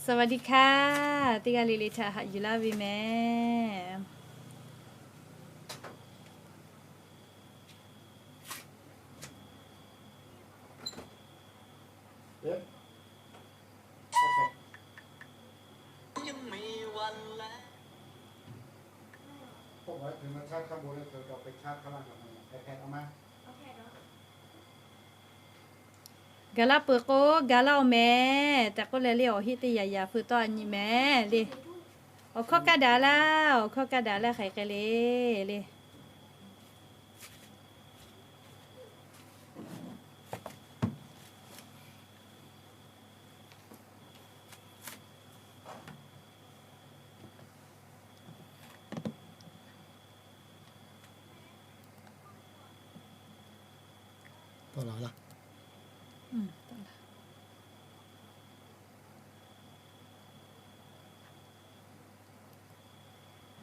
สวัสดีค่ะ teˇ g'aˇ le le htaꞈ haꞈ yuˬ laˇ ve mehˍ. Gaˬ laˇ peuˬ k'o, gaˬ laˇ-oˬ mehˍ tehꞈ k'oˆ leh le, awˬ heˆ teˇ yaꞈ yaꞈ feu tawˆ a nyi mehˍ le. Awˬ hkawˇ kaˇ daꞈ laˇ, awˬ hkawˇ kaˇ daꞈ laˇ hk'aˬ hk'e le le.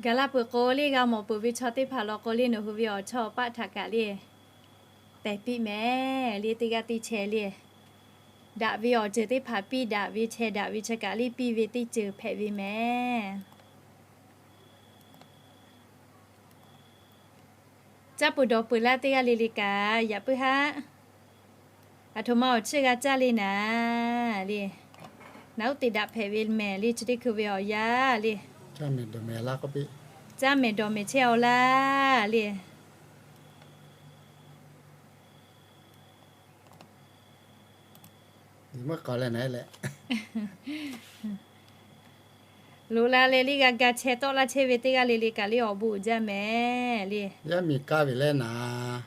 Gaˬ laˇ peuˬ k'o le, g'a mawˬ peuˬ ve chaw teˇ hpaˍ law k'o le, nawˬ hui ve awˬ chawˇ paˆ htaꞈ kaꞈ le, pehˬ piˇ mehˍ le. Teˇ g'aˇ teˇ chehˇ le, daꞈ ve awˬ ceuˬ teˇ hpaˍ piˇ daꞈ ve chehˇ, daꞈ ve chehˇ kaꞈ le piˇ ve teˇ ceuˬ hpehꞈ ve mehˍ. Caˇ peuˬ dawˬ peuˬ laˇ teˇ g'aˇ le le kaꞈ yaꞈ puiˉ haˆ. Aˬ htoꞈ ma awˬ chiˇ g'a caˇ le naˍ le. Naˍ uˉ te daꞈ hpehꞈ ve mehˍ le, chi teˇ hkui ve awˬ yanˇ le. Caˇ mehˍ dawˬ mehˍ chehˇ-aw laˇ le. Loꞈ la leh le g'a ga chehˇ tawˆ laˇ chehˇ ve teˇ g'aˇ le le kaꞈ le awˬ bon uiˍ jaˇ mehˍ le. Yaˇ miˬ kaˇ ve leh naˍ.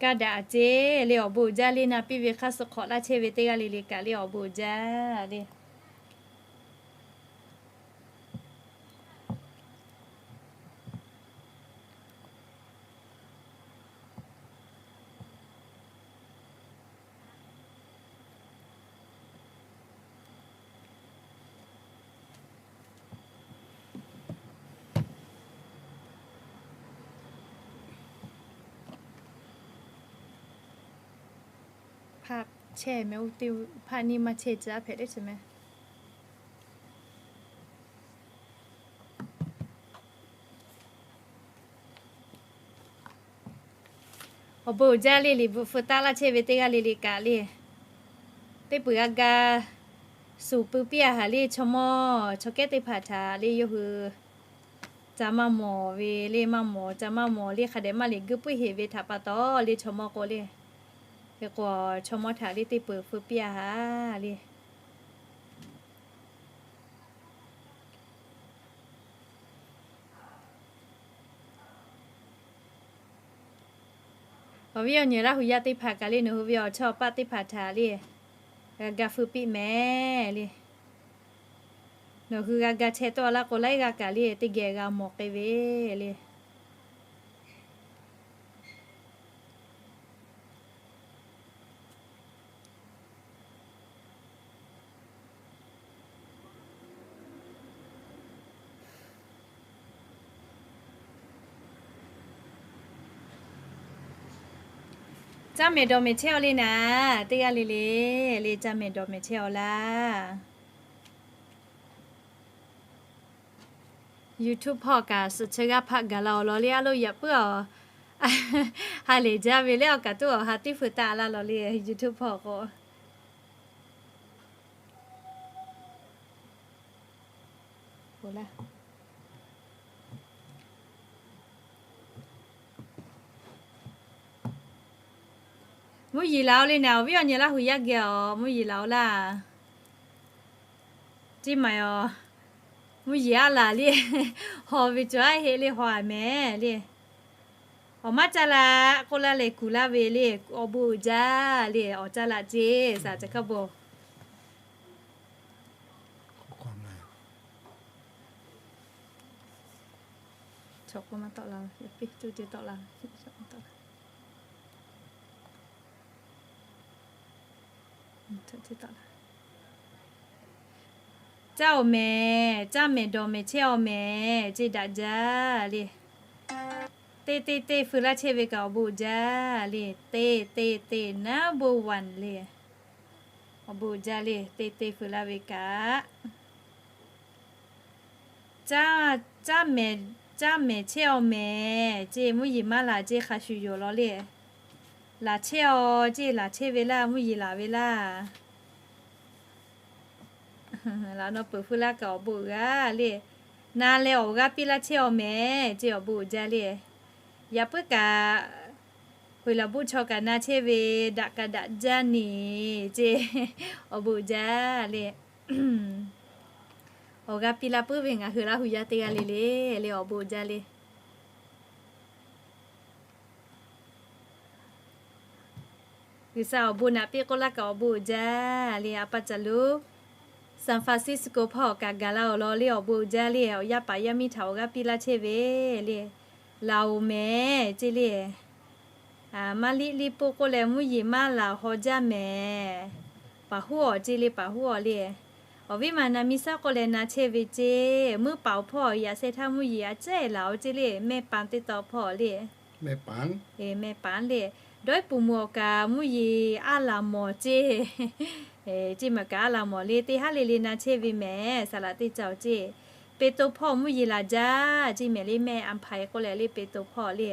Kaˇ daꞈ a ceˇ le, awˬ bon uiˍ jaˇ le. Na piˇ ve hk'aˇ suh hk'awꞈ laˇ chehˇ ve teˇ g'aˇ le le kaꞈ le awˬ bon uiˍ jaˇ le. Hpaˆ chehˇ mehˍ, oˇ teˇ hpaˆ nyiˇ maˇ chehˇ caˇ hpehꞈ teˇ chi mehˍ. Awˬ bon uiˍ jaˇ le. Liꞈ bvuhꞈ feu taˆ laˇ chehˇ ve teˇ g'aˇ le le kaꞈ le, teˇ peuˬ g'a ga suˍ pui piˇ a haˍ le. Chaw mawˇ chaw kehˉ teˇ hpaˍ htaꞈ le yawˇ hui ca maˇ mawˬ ve le, maˇ mawˬ ca maˇ mawˬ le, hk'a dehꞈ maˇ liꞈ guˇ puiˉ heˍ ve htaꞈ pa taw le chaw mawˇ k'o le. Hk'e k'o chaw mawˇ htaꞈ le teˇ peuˬ feu piˇ a haˍ le. Awˬ viˉ awˬ nyi Laˇ hu yaˇ teˇ hpaˍ kaꞈ le, nawˬ hui ve awˬ chawˇ awˬ paˆ teˇ hpaˍ htaꞈ le g'a ga feu piˇ mehˍ le. Nawˬ hui g'a ga chehˇ tawˆ laˇ k'o, laiˉ g'aˇ kaꞈ le teˇ geh g'a mawˬ k'ai ve le. Caˇ mehˍ dawˬ mehˍ chehˇ-aw le naˍ, teˇ g'aˇ le le, le caˇ mehˍ dawˬ mehˍ chehˇ-aw laˇ. YouTube hpawˇ kaꞈ suhˍ chi g'aˇ hpaˆ gaˬ la-aˬ law le, a lo yaꞈ puiˉ-aˬ. Ha lehˬ jaˇ ve le, awˬ kaꞈ tuˉ awˬ ha teˇ hpu taˆ laˇ law le, YouTube hpawˇ k'o. Mvuhˇ yeˬ laˬ-oˬ le naˍ, awˬ viˉ awˬ nyi Laˇ hu yaˇ geh-aˬ, mvuhˇ yeˬ laˬ-oˬ laˇ. Ceˇ maˬ-oˬ, mvuhˇ yeˬ aˉ laˬ le, haw ve cawˬ aˉ heˆ le, haw-aˬ mehˍ le. Awˬ maˇ caˇ laˇ k'oˆ laˇ leh kuˬ laˇ ve le, awˬ bon uiˍ jaˇ le, awˬ caˇ laˇ ceˇ, saˍ ca hkaˇ bon. Chaw k'oˆ maˇ tawˆ la, yaꞈ piˇ cuˇ ce tawˆ la, tawˆ la. Caˇ-oˬ mehˍ, caˇ mehˍ dawˬ mehˍ chehˇ-aw mehˍ, ceˇ daꞈ jaˇ le. Teˇ teˇ teˇ feu laˇ chehˇ ve kaꞈ awˬ bon uiˍ jaˇ le. Teˇ teˇ teˇ number one le. Awˬ bon uiˍ jaˇ le, teˇ teˇ feu laˇ ve kaꞈ. Caˇ mehˍ, caˇ mehˍ chehˇ aw mehˍ ceˇ, mvuhˇ yeˬ maˇ laˬ ceˇ, hk'a shuˍ yoˬ law le. Laˬ chehˇ aw ceˇ, laˬ chehˇ ve laˇ, mvuhˇ yeˬ laˬ ve laˇ. Laꞈ naw peuˬ feu laˇ kaꞈ awˬ bon uiˍ g'a le. Na leh awˬ g'aˇ piˇ laˇ chehˇ aw mehˍ ceˇ, awˬ bon uiˍ jaˇ le. Yaꞈ puiˉ kaꞈ, Huiˍ laˬ buˆ chaw kaꞈ na chehˇ ve, daꞈ kaꞈ daꞈ jaˇ neˍ ceˇ, awˬ bon uiˍ jaˇ le. Awˬ g'aˇ piˇ laˇ puiˉ ve ngaˬ hui Laˇ hu yaˇ teˇ g'aˇ le le, le awˬ bon uiˍ jaˇ le. G'uiˬsha awˬ bon naꞈ piˇ k'oˆ laˇ kaꞈ awˬ bon uiˍ jaˇ le. A pa caˬ lo San Francisco hpawˇ kaꞈ gaˬ la awˬ lawn le, awˬ bon uiˍ jaˇ le. Awˬ yaˇ paˍ yaˇ miˇ htaꞈ awˬ g'aˇ piˇ laˇ chehˇ ve le. Laˬ oˬ mehˍ ceˇ le. Maˇ liˇ liˇ puˆ k'oˆ leh mvuhˇ yeˬ maˇ laˬ haw jaˇ mehˍ. Paˍ huˉ awˬ ceˇ le, paˍ huˉ awˬ le. Awˬ viˉ ma na miˇ shaˉ k'oˆ leh na chehˇ ve ceˇ. Muiˉ paˍ awˬ hpawˇ yaꞈ sheh htaˇ mvuhˇ yeˬ a cehˇ laˬ oˬ ceˇ le, mehˇ paˍ teˇ taw hpawˇ le. Mehˇ paˍ le. Dawˇ iˉ puˍ muˍ awˬ kaꞈ mvuhˇ yeˬ aˉ laˬ mawˬ ceˇ. Ceˇ maˬ kaꞈ aˉ laˬ mawˬ le, teˇ haˉ le le na chehˇ ve mehˍ, saˍ laꞈ teˇ caˇ awˬ ceˇ. Pe to hpawˇ mvuhˇ yeˬ laˬ jaˇ ceˇ mehˍ le, mehˇ a hpaˍ k'oˆ leh le, pe to hpawˇ le.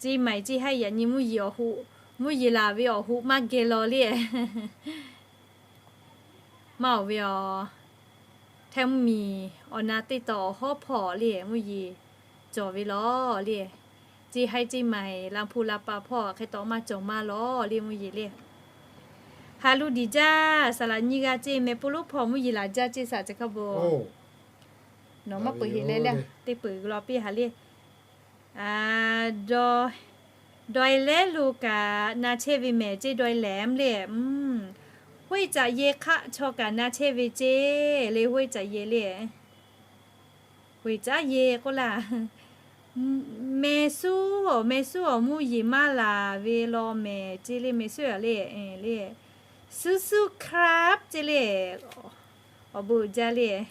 Ceˇ maˬ ceˇ haˉ yaꞈ nyi mvuhˇ yeˬ awˬ hoꞈ, mvuhˇ yeˬ laˬ ve awˬ hoꞈ maˇ geh law le. Maˇ awˬ ve aˬ, hteˇ mvuhˇ miˬ awˬ na teˇ taw awˬ hawˉ hpawˇ le, mvuhˇ yeˬ cawˬ ve law le. Ceˇ haˉ ceˇ maˬ la hpu la pa hpawˇ hk'e taw maˇ cawˬ maˇ law le, mvuhˇ yeˬ le. Ha lu diˬ jaˇ, saˍ laꞈ nyiˇ g'aˇ ceˇ, mehˍ pu lonˉ hpawˇ mvuhˇ yeˬ laˬ jaˇ ceˇ, saˍ ca hk'a bon. Nawˬ maˇ peuˬ heˍ leh le, teˇ peuˬ law piˇ ha le. Dawˇ, dawˇ lehˉ lo kaꞈ na chehˇ ve mehˍ ceˇ, dawˇ lehˉ mvuhˇ le. Hoˆ caꞈ yehˬ hk'aˆ chaw kaꞈ na chehˇ ve ceˇ le, hoˆ caꞈ yehˬ le. Hoˆ caꞈ yehˬ k'oˆ laˇ. Mehˍ suˉ awˬ, mehˍ suˉ awˬ mvuhˇ yeˬ maˇ laˬ ve law mehˍ ceˇ le, mehˍ suˉ awˬ le, le. Suˉ suˉ crab ceˇ le. Awˬ bon uiˍ jaˇ le.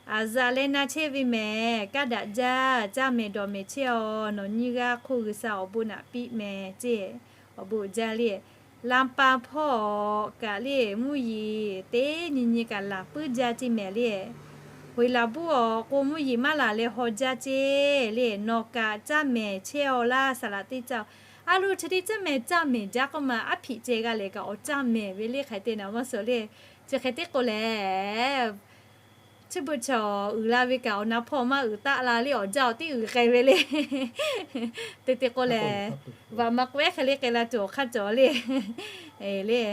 Aˬ zaꞈ leh na chehˇ ve mehˍ, kaˇ daꞈ jaˇ, caˇ mehˍ dawˬ mehˍ chehˇ aw, nawˬ nyiˇ g'aˇ hk'oˆ G'uiˬsha awˬ bon naꞈ piˇ mehˍ ceˇ, awˬ bon uiˍ jaˇ le. Laˇ pa hpawˇ kaꞈ le, mvuhˇ yeˬ teˇ nyi nyi kaꞈ laˬ puiˉ jaˇ ceˇ mehˍ le. Hoꞈ laˬ buˆ awˬ k'o mvuhˇ yeˬ maˇ laˬ leh haw jaˇ ceˇ le. Nawˬ kaꞈ caˇ mehˍ chehˇ aw laˇ, saˍ laꞈ teˇ caˇ. A lo chi teˇ caˇ mehˍ caˇ mehˍ jaˇ k'oˆ ma, aˉ hpiꞈ ceh g'a lehˬ kaꞈ awˬ caˇ mehˍ ve le hk'aˬ hk'e te na maˇ suh le. Chi hk'e te k'o lehˬ, chi beuꞈ chaw uiˍ la ve kaꞈ awˬ na hpawˇ maˇ uiˍ taˆ la le, awˬ jaˇ awˬ tiˉ uiˍ k'ai ve le. Te te k'o lehˬ, vaꞈ ma k'o ehˉ hk'e le k'ai la cawˬ hk'aˇ cawˬ le. Le,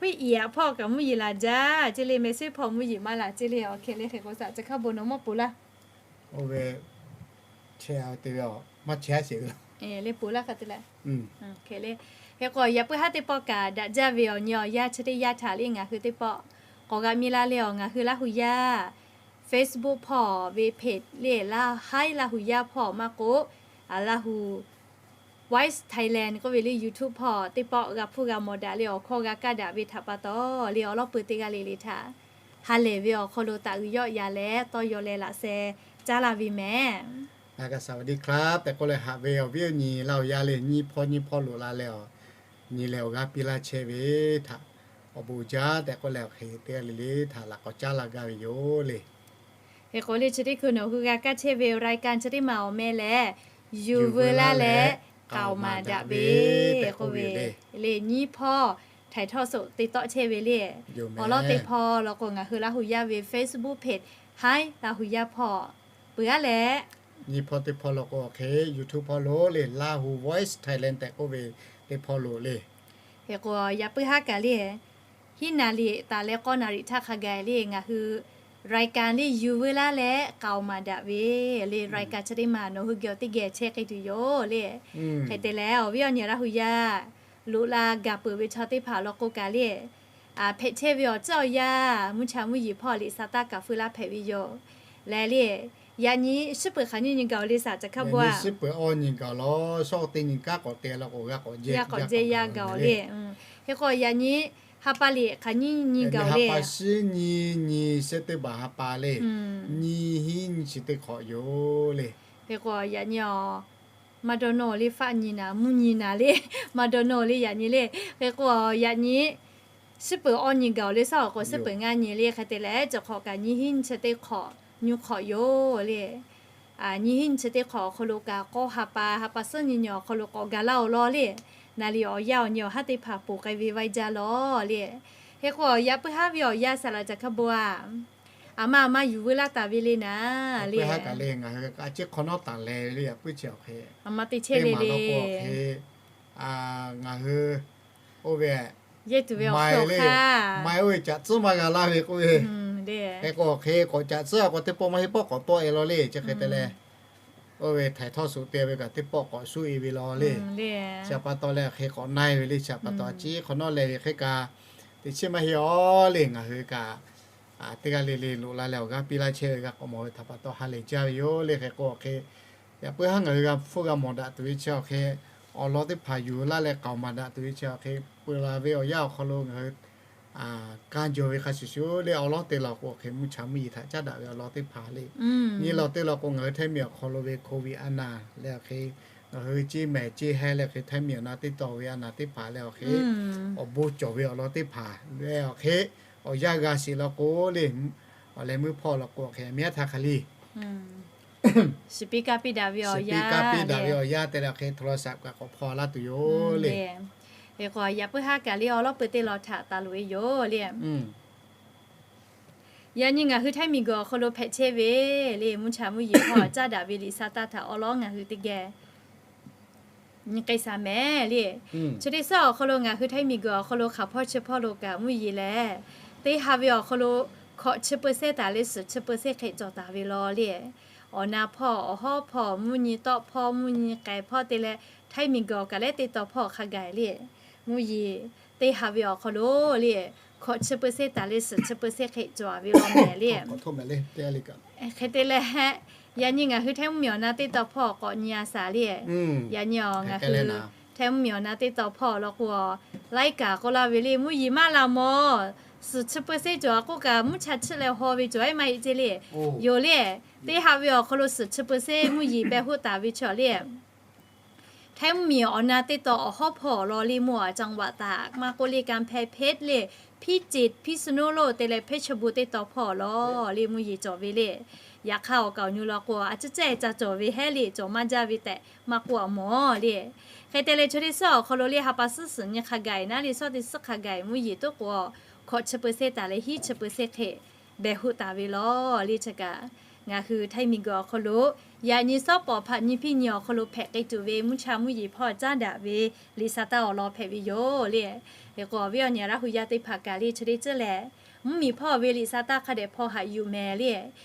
hoˆ iˍ aꞈ hpawˇ kaꞈ mvuhˇ yeˬ laˬ jaˇ ceˇ le, mehˍ suˉ hpawˇ mvuhˇ yeˬ maˇ laˬ ceˇ le. Oˇ hk'e le hk'e k'o saˍ ca hk'a bon nawˬ maˇ ponˬ laˇ. Oˇ ve, chehˇ te ve a, maˇ chehˇ sheˍ ve. Le ponˬ laˇ hk'a te leh, hk'e le. Hk'e k'o yaꞈ puiˉ haˉ teˇ pawˆ kaꞈ daꞈ jaˇ ve awˬ nyi awˬ yaˇ chi teˇ yaˇ htaꞈ le ngaˬ hui teˇ pawˆ k'awꞈ g'a miˇ laˇ le. Awˬ ngaˬ hui Laˇ hu yaˇ Facebook hpawˇ ve page le, Laˇ haiˉ Laˇ hu yaˇ hpawˇ maˇ k'o, a Laˇ hu Voice Thailand k'oˆ ve le YouTube hpawˇ teˇ pawˆ g'a hpuˇ g'a mawˬ daꞈ le. Awˬ hkawˇ g'a kaˇ daꞈ ve htaꞈ pa taw le, awˬ lawˉ peuˬ teˇ g'aˇ le le htaꞈ ha lehˬ ve awˬ hk'aw lo taꞈ uiˍ yawˆ yan leh tawˇ yaw leh laꞈ sheh caˉ laˇ ve mehˍ. สวัสดีครับ tehꞈ k'oˆ leh haꞈ ve awˬ viˉ awˬ nyi Laˇ hu yaˇ le, nyiˇ hpawˇ nyiˇ hpawˇ loꞈ la leh awˬ nyi leh awˬ g'aˇ piˇ laˇ chehˇ ve htaꞈ awˬ bon uiˍ jaˇ tehꞈ k'oˆ leh awˬ hk'e teˇ g'aˇ le le htaꞈ laꞈ k'awꞈ caˉ laˇ gaˇ ve yoˬ le. Hk'e k'o le chi teˇ hkui nawˬ hui g'a kaˇ chehˇ ve รายการ chi teˇ maˬ awˬ meh lehˬ, yuˬ veu laˇ leh k'aoˍ maˍ daꞈ ve tehꞈ k'oˆ ve le. Nyiˇ hpawˇ htaiˍ htawˇ soꞈ te tawˆ chehˇ ve le. Awˬ lawn teˇ hpawˇ law k'o ngaˬ hui Laˇ hu yaˇ ve Facebook page haiˉ Laˇ hu yaˇ hpawˇ peuˬ aˉ leh, nyiˇ hpawˇ teˇ hpawˇ law k'o awˬ hk'e YouTube hpawˇ lo le, Laˇ hu Voice Thailand tehꞈ k'oˆ ve teˇ hpawˇ lo le. Hk'e k'o yaꞈ puiˉ haˉ kaꞈ le, hiˉ naˍ riˍ taˍ leh k'awˇ naˍ riˍ htaˇ hk'a gaˬ le ngaˬ hui รายการ le yuˬ veu laˇ leh k'aoˍ maˍ daꞈ ve le. รายการ chi teˇ maˬ nawˬ hui geh awˬ teˇ geh chehˇ k'ai tuˬ yoˬ le. Hk'e te leh awˬ viˉ awˬ nyi Laˇ hu yaˇ loꞈ la gaˬ peuˬ ve chaw teˇ hpaˍ law k'o kaꞈ le, hpehꞈ chehˇ ve awˬ ceuˬ awˬ yanˇ mvuhˇ cha mvuhˇ yeˬ hpawˇ liꞈ sa taˇ kaꞈ feu laˇ hpehꞈ ve yoˬ. Leh le, yaꞈ nyi shiˉ peuˬ hk'aˬ nyiˇ nyi gaˬ-oˬ le saˍ ca hkaˇ bon-a. Shiˉ peuˬ awˇ nyi gaˬ lawˬ, shawˉ teˇ nyi kanˉ k'awꞈ te la k'o g'a k'awꞈ jehˇ yaˇ gaˬ-oˬ le. Hk'e k'o yaꞈ nyi Ha pa liꞈ hk'aˬ nyiˇ nyi gaˬ-oˬ le. Ha pa shiˉ nyi nyi September ha pa le. Nyiˇ hinˉ nyiˇ chi teˇ hk'awꞈ yoˬ le. Hk'e k'o yaꞈ nyi-aˬ, maˇ dawˇ nawˇ le, faˆ nyi naˍ, mvuhˇ nyi naˍ le, maˇ dawˇ nawˇ le yaꞈ nyi le. Hk'e k'o yaꞈ nyi, suhˉ peuˬ awˇ nyi gaˬ-oˬ le, suhˉ awˬ k'o suhˉ peuˬ ngaˇ nyi le. Hk'e te leh cawˬ hk'awꞈ kaꞈ nyiˇ hinˉ nyiˇ chi teˇ hk'awꞈ, nyi hk'awꞈ yoˬ le. Nyiˇ hinˉ nyiˇ chi teˇ hk'awꞈ awˬ hk'aw lo kaꞈ k'awˇ ha pa, ha pa suhˉ nyi nyi awˬ hk'aw lo k'awꞈ gaˬ laˇ-oˬ law le. Naˍ liꞈ awˬ yanˇ awˬ nyi awˬ haˉ teˇ hpaˍ ponˬ k'ai ve vaiˇ jaˇ law le. Hk'e k'o yaꞈ puiˉ haˉ ve awˬ yanˇ saˍ laꞈ caˬ hkaˇ bon-a, aˬ ma aˬ ma yuˬ veu laˇ taˍ ve le naˍ le. Ngaˬ hui a ciˉ hk'awꞈ nawˉ taˍ leh ve yaꞈ puiˉ chi awˬ hk'e, aˬ ma te chehˇ le le. Ngaˬ hui oˇ ve, yehˇ tuˬ ve awˬ hk'aˇ, mai oˇ ve caꞈ tcuhˉ maˇ g'a laˇ ve k'oˆ ve, hk'e k'o awˬ hk'e k'awꞈ caꞈ tcuhˉ a k'o teˇ pawˆ maˇ heˆ pawˆ k'awꞈ tawˆ e law le. Chi hk'e te leh, oˇ ve htaiˍ htawˇ suꞈ te ve kaꞈ teˇ pawˆ k'awꞈ suˉ e ve law le. Chi pa taw leh hk'e k'awꞈ na e ve le. Chi pa taw a ciˉ hk'awꞈ nawˉ leh ve hk'e kaꞈ, teꞈ chiˉ maˇ heˆ aˬ le. Ngaˬ hui kaꞈ teˇ g'aˇ le le loꞈ la leh awˬ g'aˇ piˇ laˇ chehˇ ve g'a k'awꞈ mawˬ ve htaꞈ pa taw ha lehˬ jaˇ ve yoˬ le. Hk'e k'o hk'e, yaꞈ puiˉ haˉ ngaˬ hui g'a hpfuhˇ g'a mawˬ daꞈ tuˬ ve chi awˬ hk'e, awˬ lawn teˇ hpaˍ yuˬ laˇ leh k'aoˍ maˍ daꞈ tuˬ ve chi awˬ hk'e, peu la ve awˬ yanˇ awˬ hk'aw lo ngaˬ hui kanˇ jaw ve hk'a shuˍ shuˍ le, awˬ lawn te lawˬ k'o hk'e mvuhˇ cha mvuhˇ yeˬ htaꞈ caˉ daꞈ ve awˬ lawn teˇ hpaˍ le. Nyi lawˬ te lawˬ k'o ngaˬ hui Htaiˇ miˬ awˬ hk'aw lo ve COVID a naˍ leh awˬ hk'e, ngaˬ hui ceˇ mehˍ ceˇ heh leh hk'e Htaiˇ miˬ awˬ na teˇ taw ve a naˍ teˇ hpaˍ leh awˬ hk'e, awˬ bon cawˬ ve awˬ lawn teˇ hpaˍ leh awˬ hk'e, awˬ yanˇ g'a shiˍ lawˬ k'o le, awˬ leh meuˇ hpawˇ lawˬ k'o awˬ hk'e miˉ htaˇ hk'a le, shiˍ piˇ kaˇ piˇ daꞈ ve awˬ yanˇ, piˇ kaˇ piˇ daꞈ ve awˬ yanˇ te leh awˬ hk'e โทรศัพท์ kaꞈ k'awꞈ hpaw laˇ tuˬ yoˬ le. Hk'e k'o yaꞈ puiˉ haˉ kaꞈ le awˬ lawn peu teˇ lawn htaꞈ taˍ loꞈ ve yoˬ le. Yaꞈ nyi ngaˬ hui Htaiˇ miˬ guiˬ awˬ hk'aw lo hpehꞈ chehˇ ve le, mvuhˇ cha mvuhˇ yeˬ hpawˇ caˉ daꞈ ve liꞈ sa taˇ htaꞈ awˬ lawn ngaˬ hui teˇ geh nyi k'ai shaˍ mehˍ le. Chi teˇ suhˉ awˬ hk'aw lo ngaˬ hui Htaiˇ miˬ guiˬ awˬ hk'aw lo hk'aˬ hpawˇ chi hpawˇ lo kaꞈ mvuhˇ yeˬ lehˬ, teˇ ha ve awˬ hk'aw lo hkawꞈ chi เปอร์เซ็นต์ taˍ leh suhˍ chi เปอร์เซ็นต์ hk'e cawˬ taˍ ve law le. Awˬ na hpawˇ, awˬ hawˉ hpawˇ, mvuhˇ nyi tawˆ hpawˇ, mvuhˇ nyi k'ai hpawˇ te leh Htaiˇ miˬ guiˬ awˬ kaꞈ leh teˇ taw hpawˇ hk'a gaˬ le. Mvuhˇ yeˬ teˇ ha ve awˬ hk'aw lo le, hkawꞈ chi เปอร์เซ็นต์ taˍ leh suhˍ chi เปอร์เซ็นต์ hk'e cawˬ ve law mehˍ le. Hk'e te leh, yaꞈ nyi ngaˬ hui Htaiˇ mvuhˇ miˬ awˬ na teˇ taw hpawˇ k'awꞈ nyi a shaˍ le. Yaꞈ nyi ngaˬ hui Htaiˇ mvuhˇ miˬ awˬ na teˇ taw hpawˇ law k'o, laiˉ kaꞈ k'oˆ laˇ ve le, mvuhˇ yeˬ maˇ la mawˬ. Suhˍ chi เปอร์เซ็นต์ cawˬ a k'oˆ kaꞈ mvuhˇ cha chiˆ leh haw ve cawˬ ehˉ maˇ heˆ ceˇ le. Yoˬ le, teˇ ha ve awˬ hk'aw lo suhˍ chi เปอร์เซ็นต์ mvuhˇ yeˬ peh hoˆ taˍ ve chaw le. Htaiˇ mvuhˇ miˬ awˬ na teˇ taw awˬ hawˉ hpawˇ law le, mvuhˇ a จังหวัดตาก maˇ k'oˆ le กำแพงเพชร le, พิจิตร พิษณุโลก te leh เพชรบูรณ์ teˇ taw hpawˇ law le mvuhˇ yeˬ cawˬ ve le. Yaꞈ hk'aˇ awˬ kaˍ awˬ nyi law k'o a ciˉ cehˇ ca cawˬ ve hehˉ le, cawˬ maˇ jaˇ ve tehꞈ maˇ k'oˆ a mawˬ le. Hk'e te leh chi teˇ suhˉ awˬ hk'aw lo le ha pa suhˉ suhˍ nyi hk'a gaˬ naˉ le, suhˉ teˇ suhˉ hk'a gaˬ mvuhˇ yeˬ toˉ k'o, hkawꞈ chi เปอร์เซ็นต์ taˍ leh hiˉ chi เปอร์เซ็นต์ hk'e behˬ hoˆ taˍ ve law le. Chi kaꞈ ngaˬ hui Htaiˇ miˬ guiˬ awˬ hk'aw lo yaꞈ nyi suhˉ pawˍ hpaꞈ nyi piˇ nyi awˬ hk'aw lo hpehꞈ k'ai tuˬ ve mvuhˇ cha mvuhˇ yeˬ hpawˇ caˉ daꞈ ve liꞈ sa taˇ awˬ lawn hpehꞈ ve yoˬ le. Hk'e k'o awˬ viˉ awˬ nyi Laˇ hu yaˇ teˇ hpaˍ kaꞈ le chi teˇ ceuˬ lehˬ, mvuhˇ miˬ hpawˇ ve liꞈ sa taˇ hk'a dehꞈ hpaw haꞈ yuˬ mehˍ le.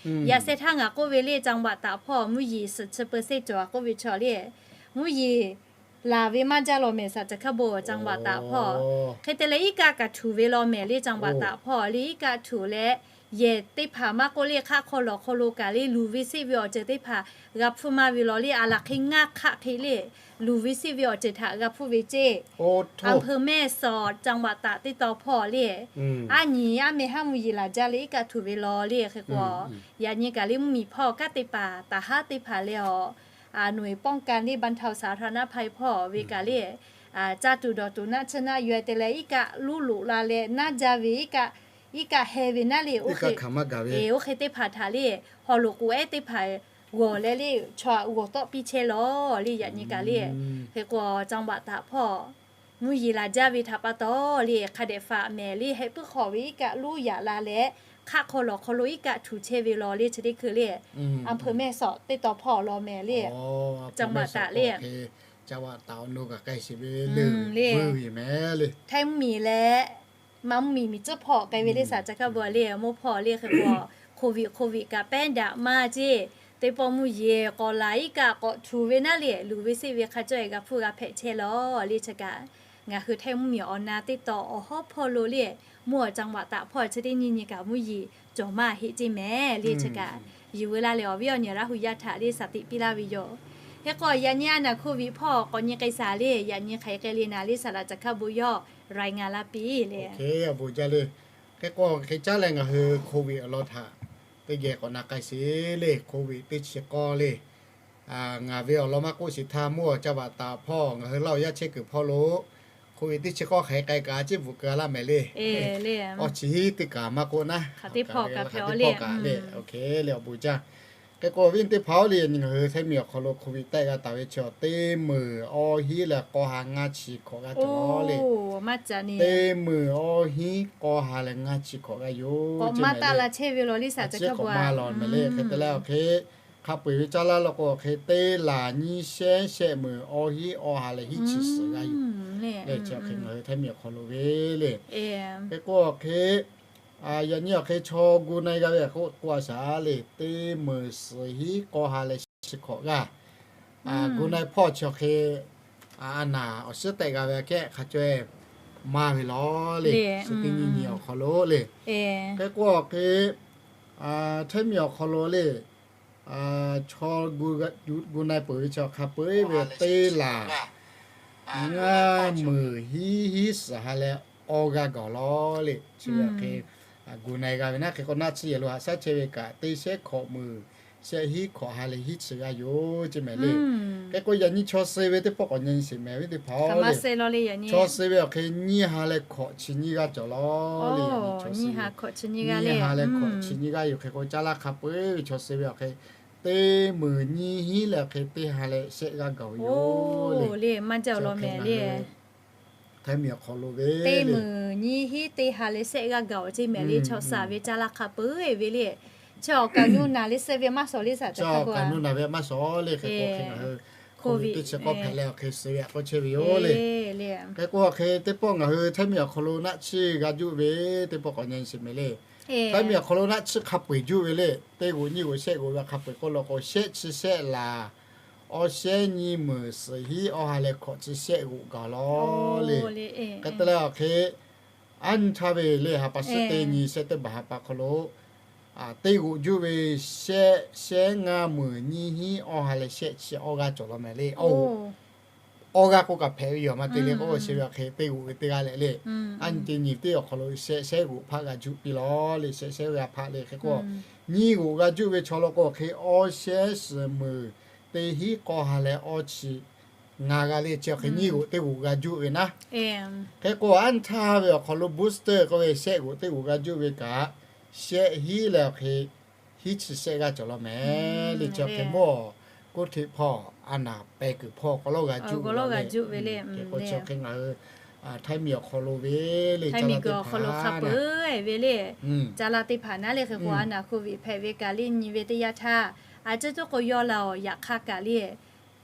Yaꞈ sheh htaˇ ngaˬ k'oˆ ve le จังหวัดตาก hpawˇ mvuhˇ yeˬ suhˍ chi เปอร์เซ็นต์ cawˬ a k'oˆ ve chaw le, mvuhˇ yeˬ laˬ ve maˇ jaˇ law mehˍ สามจังหวัดตาก hpawˇ. Hk'e te leh iˉ kaˆ kaꞈ htuˬ ve law mehˍ le จังหวัดตาก hpawˇ le iˉ kaˆ htuˬ leh, yehˬ teˇ hpaˍ maˇ k'oˆ le hk'aˆ hk'aw lawˬ hk'aw lo kaꞈ le luˬ ve seˆ ve awˬ ceuˬ teˇ hpaˍ g'a hpfuhˇ maˇ ve law le. A laˬ hk'e ngaˇ hk'aˆ hk'e le luˬ ve seˆ ve awˬ ceuˬ htaꞈ g'a hpfuhˇ ve ceˇ. อำเภอแม่สอด จังหวัดตาก teˇ taw hpawˇ le, aˉ nyi aˉ meh haˉ mvuhˇ yeˬ laˬ jaˇ le iˉ kaˆ htuˬ ve law le. Hk'e k'o yaꞈ nyi kaꞈ le mvuhˇ miˬ hpawˇ kanˉ te paˍ taˍ haˉ teˇ hpaˍ leh awˬ หน่วยป้องกัน le บรรเทาสาธารณภัย hpawˇ ve kaꞈ le, ca tuˬ dawˬ tuˬ naˆ tsuhˇ naˆ yaw te leh iˉ kaˆ luˉ loꞈ la leh naˉ jaˇ ve iˉ kaˆ, iˉ kaˆ heh ve naˉ le, oˇ hk'e teˇ hpaˍ htaꞈ le, haw loꞈ k'oˍ ehˉ teˇ hpaˍ g'awˬ leh le, chaw g'awˬ tawˆ piˇ chehˇ law le. Yaꞈ nyi kaꞈ le, hk'e k'o จังหวัดตาก hpawˇ mvuhˇ yeˬ laˬ jaˇ ve htaꞈ pa taw le hk'a dehꞈ faꞈ mehˍ le, heh puiˉ hk'awꞈ ve iˉ kaˆ luˉ yaꞈ la leh, hk'aˆ hk'aw lawˬ hk'aw lo iˉ kaˆ htuˬ chehˇ ve law le. Chi teˇ hkui le, อำเภอแม่สอด teˇ taw hpawˇ law mehˍ le, จังหวัดตาก le, จังหวัดตาก awˬ nu kaꞈ k'ai sheˍ ve le, Htaiˇ mvuhˇ miˬ leh maˇ mvuhˇ miˬ miˬ tcuhˉ hpawˇ k'ai ve le สามจังหวัด le, mvuhˇ hpawˇ le hk'e k'o, โควิด โควิด kaꞈ pehˉ daꞈ maˇ ceˇ, teˇ pawˆ mvuhˇ yeˬ k'awꞈ laˬ iˉ kaˆ k'awꞈ htuˬ ve naˉ le, luˬ ve seˆ ve hk'a cawˇ e g'a hpfuhˇ g'a hpehꞈ chehˇ law le. Chi kaꞈ ngaˬ hui Htaiˇ mvuhˇ miˬ awˬ na teˇ taw awˬ hawˉ hpawˇ lo le, mvuhˇ a จังหวัดตาก hpawˇ chi teˇ nyi nyi kaꞈ mvuhˇ yeˬ cawˬ maˇ heˆ ceˇ mehˍ le. Chi kaꞈ yuˬ veu la leh awˬ viˉ awˬ nyi Laˇ hu yaˇ htaꞈ le shaˍ tiꞈ piˇ laˇ ve yoˬ. Hk'e k'o yaꞈ nyi a naˍ โควิด hpawˇ k'awꞈ nyi k'ai shaˍ le, yaꞈ nyi hk'aˬ hk'e le naˍ le, saˍ laꞈ caˬ hkaˇ bon yawˇ รายงาน laˇ piˇ le. Awˬ bon jaˇ le. Hk'e k'o hk'e caˉ leh ngaˬ hui โควิด awˬ lawn htaꞈ teˇ geh k'awꞈ na k'ai sheˍ le, โควิด teˇ chi k'awˇ le. Ngaˬ ve awˬ lawn maˇ k'oˆ sheˍ htaˇ, mvuhˇ awˬ caˇ baꞈ taˍ hpawˇ ngaˬ hui Laˇ huˍ yaˇ chehˇ kuiˬ hpawˇ lo โควิด teˇ chi k'awˇ hk'aˬ hk'e k'ai kaꞈ a ciˉ bvuhꞈ keu a laˇ mehˍ le. Awˬ chi hiˉ teˇ kaꞈ maˇ k'oˆ naˉ, teˇ hpaˍ kaꞈ le. Awˬ bon jaˇ. Hk'e k'o awˬ viˉ teˇ hpaˍ-oˬ le, ngaˬ hui ไทย miˬ awˬ hk'aw lo โควิด tehˆ g'a taˍ ve chi teˇ meunˍ awˇ hiˉ leh k'awˇ ha ngaˇ chi hkawꞈ g'a cawˬ le. Teˇ meunˍ awˇ hiˉ k'awˇ ha leh ngaˇ chi hkawꞈ g'a yoˬ. A ciˉ k'awꞈ maˇ lawˬ mehˍ le. Hk'e te leh awˬ hk'e hk'a peu-eˬ ve caˇ laˇ law k'o awˬ hk'e teˇ laˬ nyiˇ shehˉ shehˆ meunˍ awˇ hiˉ awˇ ha leh hiˉ chi suhˍ g'a yoˬ. Leh chi awˬ hk'e ngaˬ hui ไทย miˬ awˬ hk'aw lo ve le. Hk'e k'o awˬ hk'e yaꞈ nyi awˬ hk'e chaw gu na-e g'a ve k'oˆ k'oˆ a shaˍ le, teˇ meunˍ suhˍ hiˉ k'awˇ ha leh shehˆ chi hkawꞈ g'a. Gu na-e hpawˇ chi awˬ hk'e a naˍ awˬ shiˉ tehˆ g'a ve aꞈ kehˉ hk'a caweh maˇ ve law le, chi teˇ nyi nyi awˬ hk'aw lo le. Hk'e k'o awˬ hk'e Htaiˇ miˬ awˬ hk'aw lo le, chaw gu na-e peuˬ ve chi hk'a peu-eˬ ve teˇ laˬ ngaˇ meunˍ hiˉ hiˉ suhˍ ha leh awˇ g'aˇ gaˬ-oˬ law le. Chi ve awˬ hk'e gu na-e g'a ve naˉ. Hk'e k'o naˆ tsuhˇ yehˬ lo haꞈ shaˉ chehˇ ve kaꞈ teˇ shehˉ hkawꞈ meunˍ shehˆ hiˉ hkawꞈ ha leh hiˉ chi g'a yoˬ ceˇ mehˍ le. Hk'e k'o yaꞈ nyi chaw suh ve teˇ pawˆ k'awꞈ nyi sheˍ mehˍ ve teˇ hpaˍ-oˬ le. Chaw suh ve awˬ hk'e nyiˇ ha leh hkawꞈ chi nyiˇ g'aˇ cawˬ law le. Nyiˇ ha leh hkawꞈ chi nyiˇ g'aˇ yoˬ. Hk'e k'o caˇ laˇ hk'a peu-eˬ ve chaw suh ve awˬ hk'e teˇ meunˍ nyiˇ hiˉ leh awˬ hk'e teˇ ha leh shehˆ g'aˇ gaˬ-oˬ yoˬ le. Htaiˇ miˬ awˬ hk'aw lo ve teˇ meunˍ nyiˇ hiˉ teˇ ha leh shehˆ g'aˇ gaˬ-oˬ ceˇ mehˍ le. Chaw suh ve caˇ laˇ hk'a peu-eˬ ve le. Chi awˬ kaˍ nu naˍ le suh ve maˇ shawˍ le, saˍ caˇ hk'a peu-eˬ. Kaˍ nu naˍ ve maˇ shawˍ le. Hk'e k'o hk'e ngaˬ hui โควิด teˇ chi k'awˇ hpehꞈ leh awˬ hk'e suh ve aꞈ k'oˆ chehˇ ve yoˬ le. Hk'e k'o awˬ hk'e teˇ pawˆ ngaˬ hui Htaiˇ miˬ awˬ hk'aw lo naˆ tsuhˇ g'a juˆ ve teˇ pawˆ k'awꞈ nyi sheˍ mehˍ le. Htaiˇ miˬ awˬ hk'aw lo naˆ tsuhˇ hk'a peu-eˬ juˆ ve le. Teˇ g'oꞈ nyiˇ g'oꞈ shehˆ g'oꞈ ve hk'a peu-eˬ k'oˆ law k'o shehˆ chi shehˆ laˬ awˇ shehˉ nyiˇ meunˍ suhˍ hiˉ awˇ ha leh hkawꞈ chi shehˆ g'oꞈ gaˬ law le. Hk'e te leh awˬ hk'e aˉ nyi htaˇ ve le ha pa suhˉ teˇ nyi shehˆ teˇ baˬ ha pa hk'aw lo teˇ g'oꞈ juˆ ve shehˆ shehˉ ngaˇ meunˍ nyiˇ hiˉ awˇ ha leh shehˆ chi awˇ g'aˇ cawˬ law mehˍ le. Awˇ g'aˇ k'oˆ kaꞈ hpehꞈ ve yoˬ. Maˇ te le k'o sheˍ ve awˬ hk'e teˇ g'oꞈ ve teˇ g'aˇ leh le, aˉ nyi teˇ nyi teˇ awˬ hk'aw lo shehˆ shehˉ g'oꞈ hpaˆ g'a juˆ piˇ law le. Shehˆ shehˉ g'aˇ hpaˆ le. Hk'e k'o nyiˇ g'oꞈ g'a juˆ ve chaw law k'o awˬ hk'e awˇ shehˉ suhˍ meunˍ teˇ hiˉ k'awˇ ha leh awˇ chi ngaˬ g'a le. Chi awˬ hk'e nyiˇ g'oꞈ teˇ g'oꞈ g'a juˆ ve naˉ. Hk'e k'o aˉ nyi htaˇ ve awˬ hk'aw lo booster k'oˆ ve shehˆ g'oꞈ teˇ g'oꞈ g'a juˆ ve kaꞈ shehˆ hiˉ leh awˬ hk'e hiˉ chi shehˆ g'aˇ cawˬ law mehˍ le. Chi awˬ hk'e mawˇ k'oˆ hteꞈ hpawˇ a naˍ pehˍ kuiˬ hpawˇ k'awꞈ lawˇ g'a juˆ ve le. Hk'e k'o chi awˬ hk'e ngaˬ hui Htaiˇ miˬ awˬ hk'aw lo ve le, Htaiˇ miˬ guiˬ awˬ hk'aw lo hk'a peu-eˬ ve le, caˇ laˇ teˇ hpaˍ naˉ le. Hk'e k'o a naˍ โควิด hpehꞈ ve kaꞈ le nyi ve teˇ yanˇ htaˇ a ciˉ tuˉ k'o yawˇ la awˬ yaꞈ hk'aˇ kaꞈ le,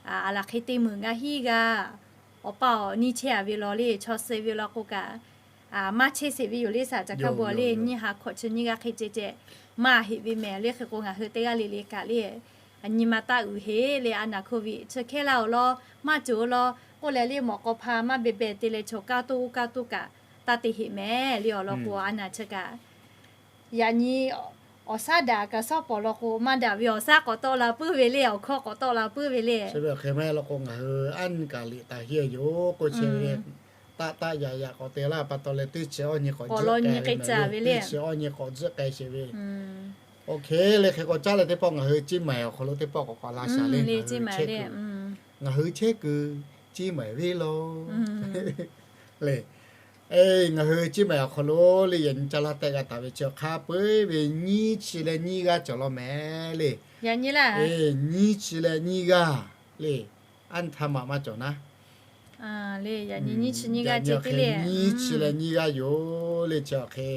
a laˬ hk'e teˇ meunˍ ngaˇ hiˉ g'aˇ awˬ pa awˬ nyi chehˇ a ve law le. Chaw suh ve law k'o kaꞈ maˇ chehˇ sheˍ ve yoˬ le, saˍ caˇ hk'a peu-eˬ le. Nyiˇ ha hkawꞈ chi nyiˇ g'aˇ hk'e ceh ceh maˇ heˆ ve mehˍ le. Hk'e k'o ngaˬ hui teˇ g'aˇ le le kaꞈ le nyi ma taˇ uiˍ heˆ le. A naˍ โควิด chi hkehˇ laˇ-oˬ law, maˇ cawˬ-oˬ law k'oˆ leh le, mawꞈ k'aw hpa maˇ beh beh te leh chaw kaˇ toˇ kaˇ toˇ kaꞈ taˇ te heˆ mehˍ le. Awˬ lawn k'o a naˍ chi kaꞈ yaꞈ nyi awˬ shaˉ daꞈ kaꞈ shawˉ pawˍ law k'o maˇ daꞈ ve awˬ shaˉ k'awꞈ tawˆ la puiˉ ve le, awˬ hkawˇ k'awꞈ tawˆ la puiˉ ve le. Chi ve awˬ hk'e maˇ heˆ law k'o ngaˬ hui aˉ nyi kaꞈ liꞈ taˍ heˆ yoˬ k'oˆ chehˇ ve le. Taˆ taˆ yaꞈ yaꞈ k'awꞈ te laˇ pa taw leh teˇ chi awˇ nyi k'awꞈ tzuhˆ k'ai ve, teˇ chi awˇ nyi k'awꞈ tzuhˆ k'ai sheˍ ve. Oˇ hk'e le hk'e k'o caˇ leh teˇ pawˆ ngaˬ hui Ciˇ mehˍ awˬ hk'aw lo teˇ pawˆ k'awꞈ k'awꞈ la shaˍ le. Ngaˬ hui chehˇ kuiˬ, ngaˬ hui chehˇ kuiˬ Ciˇ mehˍ venˇ law le. Ngaˬ hui Ciˇ mehˍ awˬ hk'aw lo le yaꞈ nyi caˇ laˇ tehˆ g'a taˍ ve chi hk'a peu-eˬ ve nyiˇ chi leh nyiˇ g'aˇ cawˬ law mehˍ le. Nyiˇ chi leh nyiˇ g'aˇ le. Aˉ nyi htaˇ maꞈ maˇ cawˬ naˉ. Nyiˇ chi leh nyiˇ g'aˇ yoˬ le. Chi awˬ hk'e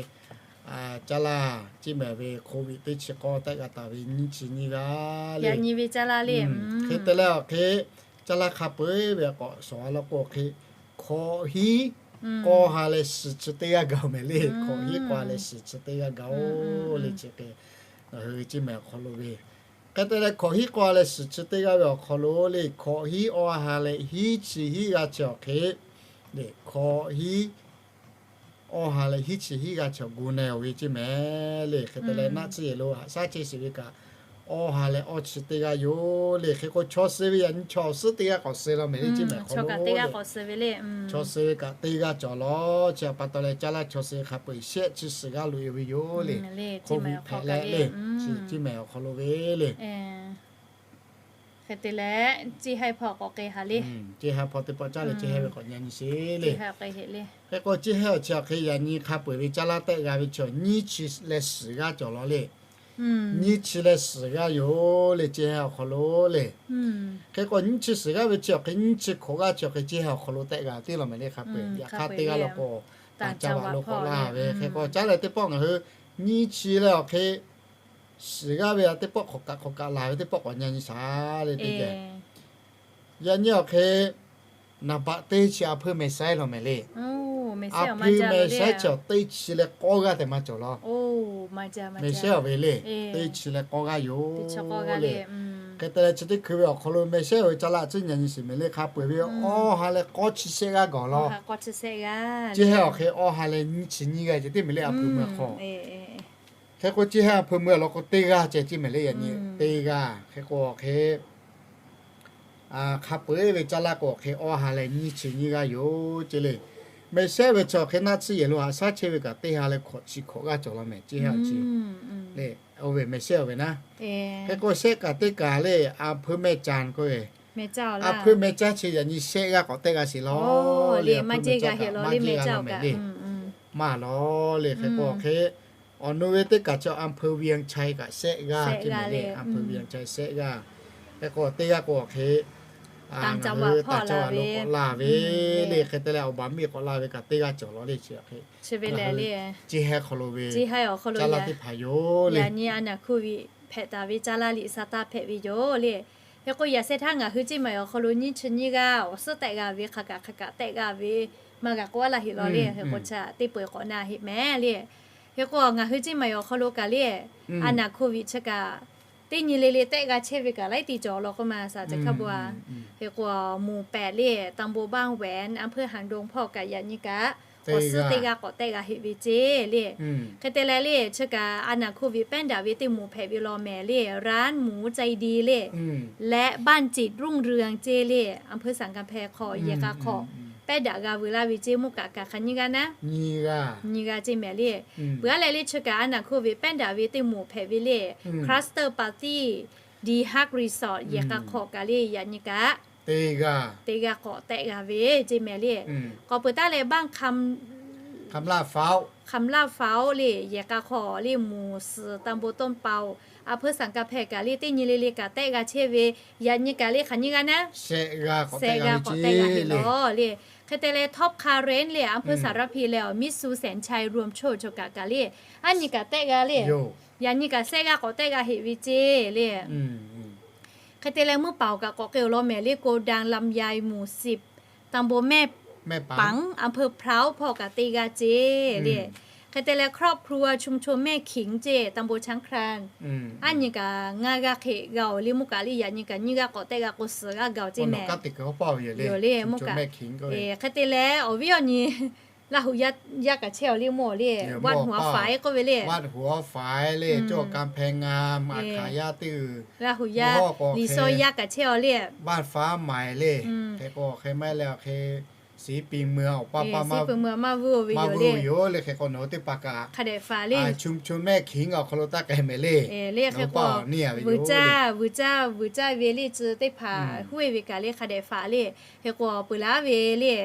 caˇ laˇ Ciˇ mehˍ ve โควิด teˇ chi k'awˇ tehˆ g'a taˍ ve nyiˇ chi nyiˇ g'aˇ le. Hk'e te leh awˬ hk'e caˇ laˇ hk'a peu-eˬ ve k'awꞈ shawˍ a law k'o awˬ hk'e hkawꞈ hiˉ k'awˇ ha leh shiˍ chi teˇ g'aˇ gaˬ-oˬ mehˍ le. Hkawꞈ hiˉ k'awˇ ha leh shiˍ chi teˇ g'aˇ gaˬ-oˬ le. Chi hk'e ngaˬ hui Ciˇ mehˍ awˬ hk'aw lo ve hk'e te leh hkawꞈ hiˉ k'awˇ ha leh shiˍ chi teˇ g'aˇ ve awˬ hk'aw lo le hkawꞈ hiˉ awˇ ha leh hiˉ chi hiˉ g'aˇ chi awˬ hk'e le hkawꞈ hiˉ awˇ ha leh hiˉ chi hiˉ g'aˇ chi awˬ gu na-e-oˬ ve Ciˇ mehˍ le. Hk'e te leh naˆ tsuhˇ yehˬ lo haꞈ shaˉ chehˇ sheˍ ve kaꞈ awˇ ha leh awˇ chi teˇ g'aˇ yoˬ le. Hk'e k'o, chaw suh ve yaꞈ nyi chaw awˬ suhˉ teˇ g'aˇ k'awꞈ suh law mehˍ le, chi mehˍ hk'aw lo le. Chaw suh ve kaꞈ teˇ g'aˇ cawˬ law. Chi pa taw leh caˇ laˇ chaw suh hk'a peu-eˬ shehˆ chi suhˍ g'aˇ loꞈ e ve yoˬ le. Hk'oˆ ve hpehꞈ leh le, chi mehˍ awˬ hk'aw lo ve le. Hk'e te leh, ceˇ ha hpaw teˇ pawˆ caˇ leh ceˇ ha ve k'awꞈ nyi nyi sheˍ le. Hk'e k'o, ceˇ ha awˬ chi awˬ hk'e yaꞈ nyi hk'a peu-eˬ ve caˇ laˇ tehˆ g'a ve chaw nyiˇ chi leh suhˍ g'aˇ cawˬ law le. Nyiˇ chi leh suhˍ g'aˇ yoˬ le, ceˇ ha awˬ hk'aw lo le. Hk'e k'o, nyiˇ chi suhˍ g'aˇ ve chi awˬ hk'e nyiˇ chi hkawꞈ g'aˇ chi awˬ hk'e ceˇ ha awˬ hk'aw lo tehˆ g'a teˇ law mehˍ le, hk'a peu-eˬ. Yaꞈ hk'aˇ teˇ g'aˇ law k'o, taˍ caˇ vaꞈ lo k'awꞈ laˇ ve. Hk'e k'o, caˇ leh teˇ pawˆ ngaˬ hui nyiˇ chi leh awˬ hk'e suhˍ g'aˇ ve a teˇ pawˆ hk'awꞈ kaꞈ hk'awꞈ kaꞈ laˬ ve teˇ pawˆ k'awꞈ nyi nyi shaˍ le teˇ geh. Yaꞈ nyi awˬ hk'e naˍ baꞈ teˇ chi a hpui mehˍ shaiˉ law mehˍ le. A hpui mehˍ shaiˉ chi awˬ teˇ chi leh k'awˇ g'aˇ tehꞈ maˇ cawˬ law. Mehˍ shehˉ awˬ ve le, teˇ chi leh k'awˇ g'aˇ yoˬ le. Hk'e te leh chi teˇ hkui ve awˬ hk'aw lo mehˍ shehˉ awˬ ve caˇ laˇ tcuhˉ nyi nyi sheˍ mehˍ le, hk'a peu-eˬ ve awˇ ha leh k'awˇ chi shehˆ g'aˇ gawˬ law. Ceˇ ha awˬ hk'e awˇ ha leh nyiˇ chi nyiˇ g'aˇ ceh teˇ mehˍ le, a hpui meuˇ hk'aw. Hk'e k'o, ceˇ ha a hpui meuˇ awˬ lawn k'o teˇ g'aˇ ceh ceˇ mehˍ le, yaꞈ nyi teˇ g'aˇ. Hk'e k'o awˬ hk'e hk'a peu-eˬ ve caˇ laˇ k'o awˬ hk'e awˇ ha leh nyiˇ chi nyiˇ g'aˇ yoˬ ceˇ le. Mehˍ shehˉ ve chi awˬ hk'e naˆ tsuhˇ yehˬ lo haꞈ shaˉ chehˇ ve kaꞈ teˇ ha leh hkawꞈ chi hkawꞈ g'aˇ cawˬ law mehˍ, ceˇ ha chi le. Oˇ ve mehˍ shehˉ awˬ ve naˉ. Hk'e k'o, shehˆ kaꞈ teˇ kaꞈ le, a hpui mehˇ caˇ k'oˆ ve, a hpui mehˇ caˇ chi yaꞈ nyi shehˆ g'aˇ k'awꞈ tehˆ g'a sheˍ law le, a hpui mehˇ caˇ kaꞈ maˇ jeˇ g'a sheˍ law le, mehˇ caˇ kaꞈ maˇ law le. Hk'e k'o awˬ hk'e awˬ nu ve teˇ kaꞈ chi a hpui เวียงชัย kaꞈ shehˆ g'aˇ ceˇ mehˍ le, a hpui เวียงชัย shehˆ g'aˇ. Hk'e k'o teˇ g'aˇ k'o awˬ hk'e ngaˬ hui taˍ caˇ a lo k'awꞈ laˇ ve le. Hk'e te leh awˬ baˬ miˇ k'awꞈ laˇ ve kaꞈ teˇ g'aˇ cawˬ law le. Chi hk'e ngaˬ hui ceˇ ha hk'aw lo ve caˇ laˇ teˇ hpaˍ yoˬ le. Yaꞈ nyi a naˍ hkuˇ viꞈ hpehꞈ taˍ ve caˇ laˇ liꞈ sa taˇ hpehꞈ ve yoˬ le. Hk'e k'o, yaꞈ sheh htaˇ ngaˬ hui ceˇ maˬ awˬ hk'aw lo nyiˇ chi nyiˇ g'aˇ awˬ suhˉ tehˆ g'a ve hk'a kaꞈ hk'a kaꞈ tehˆ g'a ve maˇ g'a k'oˆ a laˇ heˆ law le. Hk'e k'o, chaꞈ teˇ peu-eˬ k'awꞈ na heˆ mehˍ le. Hk'e k'o, ngaˬ hui ceˇ maˬ awˬ hk'aw lo kaꞈ le, a naˍ hkuˇ viꞈ chi kaꞈ teˇ nyi le le tehˆ g'a chehˇ ve kaꞈ laiˉ ti cawˬ law k'oˆ ma saˍ ceˬ hkaˇ bo a. Hk'e k'o, moˍ pehꞈ le, ตำบลบ้านแหวน อำเภอหางดง hpawˇ kaꞈ yaꞈ nyi kaꞈ awˬ suhˉ teˇ g'aˇ k'awꞈ tehˆ g'a heˆ ve ceˇ le. Hk'e te leh le, chi kaꞈ a naˍ hkuˇ viꞈ pehˉ daꞈ ve teˇ moˍ hpehꞈ ve law mehˍ le, ร้านหมูใจดี le, leh บ้านจิตรุ่งเรือง ceˇ le, อำเภอสันกำแพง hk'aw yehˬ k'a hk'aw pehˉ daꞈ g'a veu laˇ ve ceˇ. Mvuhˇ kaꞈ kaꞈ hk'aˬ nyiˇ g'aˇ naˉ, nyiˇ g'aˇ ceˇ mehˍ le. Peuˬ aˉ leh le, chi kaꞈ a naˍ hkuˇ viꞈ pehˉ daꞈ ve teˇ moˍ hpehꞈ ve le, Cluster Party, DHague Resort yehˬ k'a hk'aw kaꞈ le yaꞈ nyi kaꞈ teˇ g'aˇ k'awꞈ tehˆ g'a ve ceˇ mehˍ le. K'awꞈ peuˬ taˉ leh บ้านคำ คำล่าฟ้าว le, yehˬ k'a hk'aw le, หมู่สี่ ตำบลต้นเปา อำเภอสันกำแพง kaꞈ le, teˇ nyi le le kaꞈ tehˆ g'a chehˇ ve, yaꞈ nyi kaꞈ le hk'aˬ nyiˇ g'aˇ naˉ, shehˆ g'aˇ k'awꞈ tehˆ g'a heˆ law le. Hk'e te leh ท็อปคาร์เรน le, อำเภอสารพี leh awˬ miˇ สุแสนชัยรวมโชค chaw kaꞈ kaꞈ le, aˉ nyi kaꞈ tehˆ g'a le, yaꞈ nyi kaꞈ shehˆ g'aˇ k'awꞈ tehˆ g'a heˆ ve ceˇ le. Hk'e te leh เมืองเป๋า kaꞈ k'awꞈ k'ai-oˬ law mehˍ le, โกดังลำไย หมู่สิบ ตำบลแม่ปัง อำเภอพร้าว hpawˇ kaꞈ teˇ g'aˇ ceˇ le. Hk'e te leh ครอบครัวชุมชนแม่ขิง ceˇ, ตำบลช้างคลาน aˉ nyi kaꞈ ngaˇ g'aˇ hk'e g'a-oˬ le. Mvuhˇ kaꞈ le yaꞈ nyi kaꞈ nyiˇ g'aˇ k'awꞈ tehˆ g'a k'o suhˍ g'aˇ g'a-oˬ ceˇ mehˍ. Yoˬ le, mvuhˇ kaꞈ. Hk'e te leh awˬ viˉ awˬ nyi Laˇ huˍ yaˇ kaꞈ chehˇ-oˬ le, mvuhˇ-oˬ le, วัดหัวฝาย k'oˆ ve le, วัดหัวฝาย le, cawˇ กำแพงงาม อาขายะ teˇ uiˍ, Laˇ huˍ yaˇ, Liꞈ shaw yaˇ kaꞈ chehˇ-oˬ le, บ้านฟ้าใหม่ le, hk'e k'o hk'e maˇ heˆ leh awˬ hk'e ศรีปีเมือง awˬ paˇ paˇ maˇ vuiˇ ve yoˬ le. Hk'e k'o nawˬ hui teˇ hpaˍ kaꞈ ชุมชนแม่ขิง awˬ hk'aw lo taˇ k'ai mehˍ le. Lehˬ hk'e k'o vuiˬ caˇ, vuiˬ caˇ, vuiˬ caˇ ve le, tcuh teˇ hpaˍ huˉ-e ve kaꞈ le hk'a dehꞈ faˍ le. Hk'e k'o peuˬ laˇ ve le,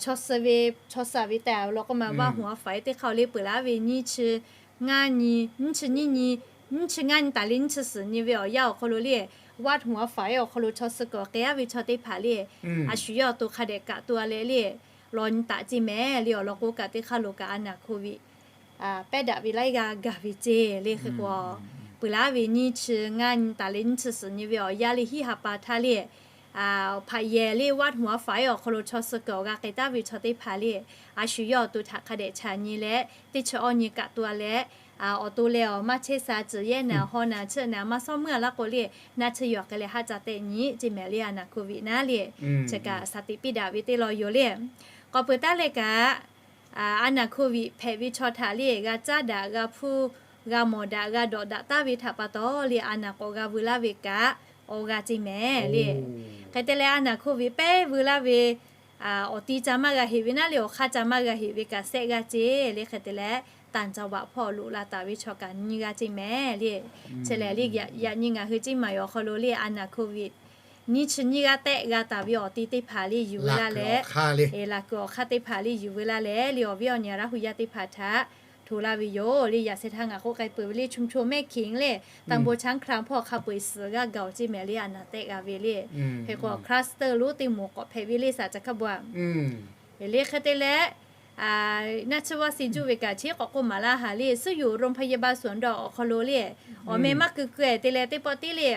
chaw suh ve, chaw suh ve tehꞈ law k'oˆ ma, วัดหัวฝาย teˇ hk'aˇ le peuˬ laˇ ve nyiˇ chi ngaˇ nyi, nyiˇ chi nyiˇ nyi, nyiˇ chi ngaˇ nyi taˍ le nyiˇ chi suhˍ nyi ve awˬ yanˇ awˬ hk'aw lo le, วัดหัวฝาย awˬ hk'aw lo chaw suh kuiˬ k'ai-a ve chaw teˇ hpaˍ le, a shu yawˇ awˬ to hk'a dehꞈ kaꞈ to-a leh le, law nyi taˍ ceˇ mehˍ le. Awˬ lawn k'o kaꞈ teˇ hk'aˇ lo kaꞈ a naˍ hkoˇ viꞈ pehˉ daꞈ ve laiˉ g'aˇ gaˬ ve ceˇ le. Hk'e k'o peuˬ laˇ ve nyiˇ chi ngaˇ nyi taˍ le nyiˇ chi suhˍ nyi ve awˬ yanˇ le hiˉ ha pa htaˇ le, hpaꞈ yehˬ le วัดหัวฝาย awˬ hk'aw lo chaw suh kuiˬ awˬ g'a k'ai taˍ ve chaw teˇ hpaˍ le, a shu yawˇ awˬ to htaꞈ hk'a dehꞈ chaꞈ nyi leh teˇ chi awˇ nyi kaꞈ to-a leh, awˬ to leh awˬ maˇ chehˇ sha, tcuhˍ yehˇ naˍ, haw naˍ, chiˇ naˍ, maˇ sawˉ meuˇ-a laˇ k'o le, naˆ chi yawˬ k'ai leh haˆ ca tehˆ nyi ceˇ mehˍ le. A naˍ hkoˇ viꞈ naˉ le, chi kaꞈ shaˍ tiꞈ piˇ daꞈ ve teˇ law yoˬ le. K'awꞈ peuˬ taˉ leh kaꞈ, a naˍ hkoˇ viꞈ hpehꞈ ve chaw htaꞈ le g'a caˉ daꞈ g'a hpuˇ g'a mawˬ daꞈ g'a dawꞈ daꞈ taˍ ve htaꞈ pa taw le, a naˍ k'awꞈ g'a veu laˇ ve kaꞈ awˬ g'a ceˇ mehˍ le. Hk'e te leh a naˍ hk'oˆ ve pehˉ veu laˇ ve awˬ ti ca maˇ g'a heꞈ ve naˉ le, awˬ hk'aˇ ca maˇ g'a heꞈ ve kaꞈ sehˆ g'aˇ ceˇ le. Hk'e te leh tanˬ caˍ baꞈ hpawˇ loꞈ la taˍ ve chaw kaꞈ nyiˇ g'aˇ ceˇ mehˍ le. Chi lehˬ le, yaꞈ nyi ngaˬ hui ceˇ maˬ awˬ hk'aw lo le, a naˍ hk'oˆ ve nyiˇ chi nyiˇ g'aˇ tehˆ g'a taˍ ve awˬ ti teˇ hpaˍ le yuˬ veu laˇ leh, laꞈ kuiˬ awˬ hk'aˇ teˇ hpaˍ le yuˬ veu laˇ leh le, awˬ viˉ awˬ nyi Laˇ hu yaˇ teˇ hpaˍ htaꞈ hto laˇ ve yoˬ le. Yaꞈ sheh htaˇ ngaˬ k'oˆ k'ai peuˬ ve le, ชุมชนแม่ขิง le, ตำบลช้างคลาน hpawˇ hk'a peu-eˬ suhˍ g'aˇ gaˬ-oˬ ceˇ mehˍ le, a naˍ tehˆ g'a ve le. Hk'e k'o cluster lonˉ teˇ moˍ k'awꞈ hpehꞈ ve le, saˍ ca hkaˇ bon a. Le hk'e te leh naˆ tsuhˇ vaˆ si juˆ ve kaꞈ chi k'awꞈ k'oˆ maˍ laˇ haˍ le, ซึ่งอยู่โรงพยาบาลสวนดอก awˬ hk'aw lo le, awˬ meh maˇ keu keu-e te leh teˇ pawˆ tiˉ le,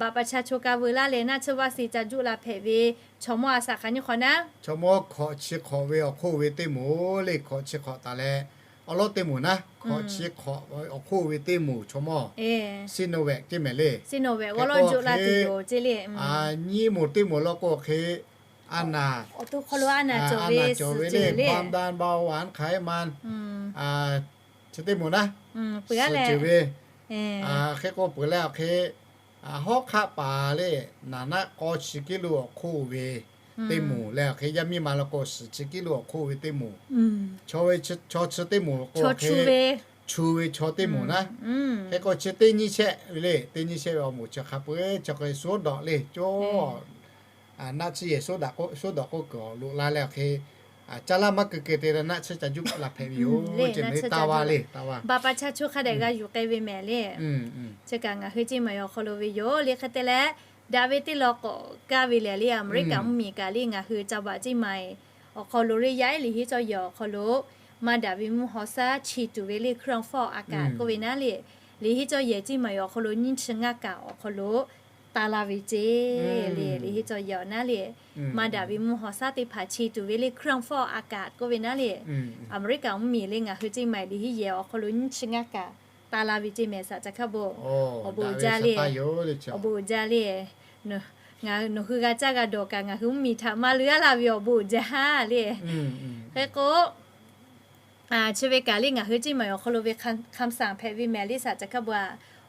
บัตรประชาชน ka veu laˇ leh naˆ tsuhˇ vaˆ si ca juˆ la hpehꞈ ve chaw mawˇ a saˍ hk'aˬ nyiˇ hk'awꞈ naˉ, chaw mawˇ hkawꞈ chi hk'awꞈ ve awˬ hk'oˆ ve teˇ moˍ le, hkawꞈ chi hk'awꞈ taˍ leh awˬ lawˉ teˇ moˍ naˉ, hkawꞈ chi hk'awꞈ awˬ hk'oˆ ve teˇ moˍ chaw mawˇ Sinovac ceˇ mehˍ le. Sinovac awˬ lawˉ juˆ la tuˬ yoˬ ceˇ le. Nyiˇ moˍ teˇ moˍ law k'o hk'e, a naˍ, a naˍ cawˬ ve le, ความดัน เบาหวาน ไขมัน chi teˇ moˍ naˉ, suhˍ ceuˬ ve. Hk'e k'o peuˬ leh awˬ hk'e, hawˉ hk'aˆ paˍ le, naˍ naˆ k'awˇ chi kiˉ lo awˬ hk'oˆ ve teˇ moˍ leh awˬ hk'e, yaˇ miˇ ma law k'o suhˍ chi kiˉ lo awˬ hk'oˆ ve teˇ moˍ, chaw ve, chaw chi teˇ moˍ law k'o hk'e, chu ve chaw teˇ moˍ naˉ. Hk'e k'o chi teˇ nyiˇ shehˆ ve le, teˇ nyiˇ shehˆ ve awˬ moˍ chi hk'a peu-eˬ chaw hk'e suhˉ dawꞈ le cawˇ naˆ tsuhˇ yehˬ suhˉ dawꞈ k'oˆ loꞈ la leh awˬ hk'e, caˇ laˇ maˇ keu keu te leh naˆ tsuhˇ ca juˆ la hpehꞈ ve yoˬ. Taˇ vaˇ le, taˇ vaˇ. บัตรประชาชน hk'a dehꞈ g'a yuˬ k'ai ve mehˍ le. Chi kaꞈ ngaˬ hui ceˇ maˬ awˬ hk'aw lo ve yoˬ le. Hk'e te leh daꞈ ve teˇ law k'awꞈ kaˇ ve lehˬ le, Aˍmeˍriˆkaꞈ mvuhˇmiˬ kaꞈ le ngaˬ hui ca baꞈ ceˇ maˬ awˬ hk'aw lo le, yaˇ ehˉ liꞈ henˇ cawˇ yehˬ awˬ hk'aw lo maˇ daꞈ ve mvuhˇ haw shaˉ chi tuˬ ve le, เครื่องฟอกอากาศ k'oˆ ve naˉ le, liꞈ henˇ cawˇ yehˬ ceˇ maˬ awˬ hk'aw lo nyiˇ chi ngaˇ kaꞈ awˬ hk'aw lo taˇ laˇ ve ceˇ le. Liꞈ henˇ cawˇ yehˬ awˬ naˉ le, maˇ daꞈ ve mvuhˇ haw shaˉ teˇ hpaˍ chi tuˬ ve le, เครื่องฟอกอากาศ k'oˆ ve naˉ le, Aˍmeˍriˆkaꞈ mvuhˇmiˬ le ngaˬ hui ceˇ maˬ liꞈ henˇ yehˬ awˬ hk'aw lo nyiˇ chi ngaˇ kaꞈ taˇ laˇ ve ceˇ mehˍ, saˍ ca hkaˇ bon. Awˬ bon jaˇ le, awˬ bon jaˇ le. Nawˬ hui g'a caˇ g'a dawˬ kaꞈ ngaˬ hui mvuhˇmiˬ htaꞈ maˇ leuˉ a laˇ ve awˬ bon jaˇ le. Hk'e k'o, chi ve kaꞈ le ngaˬ hui ceˇ maˬ awˬ hk'aw lo ve คำสั่ง hpehꞈ ve mehˍ le, saˍ ca hkaˇ bon a.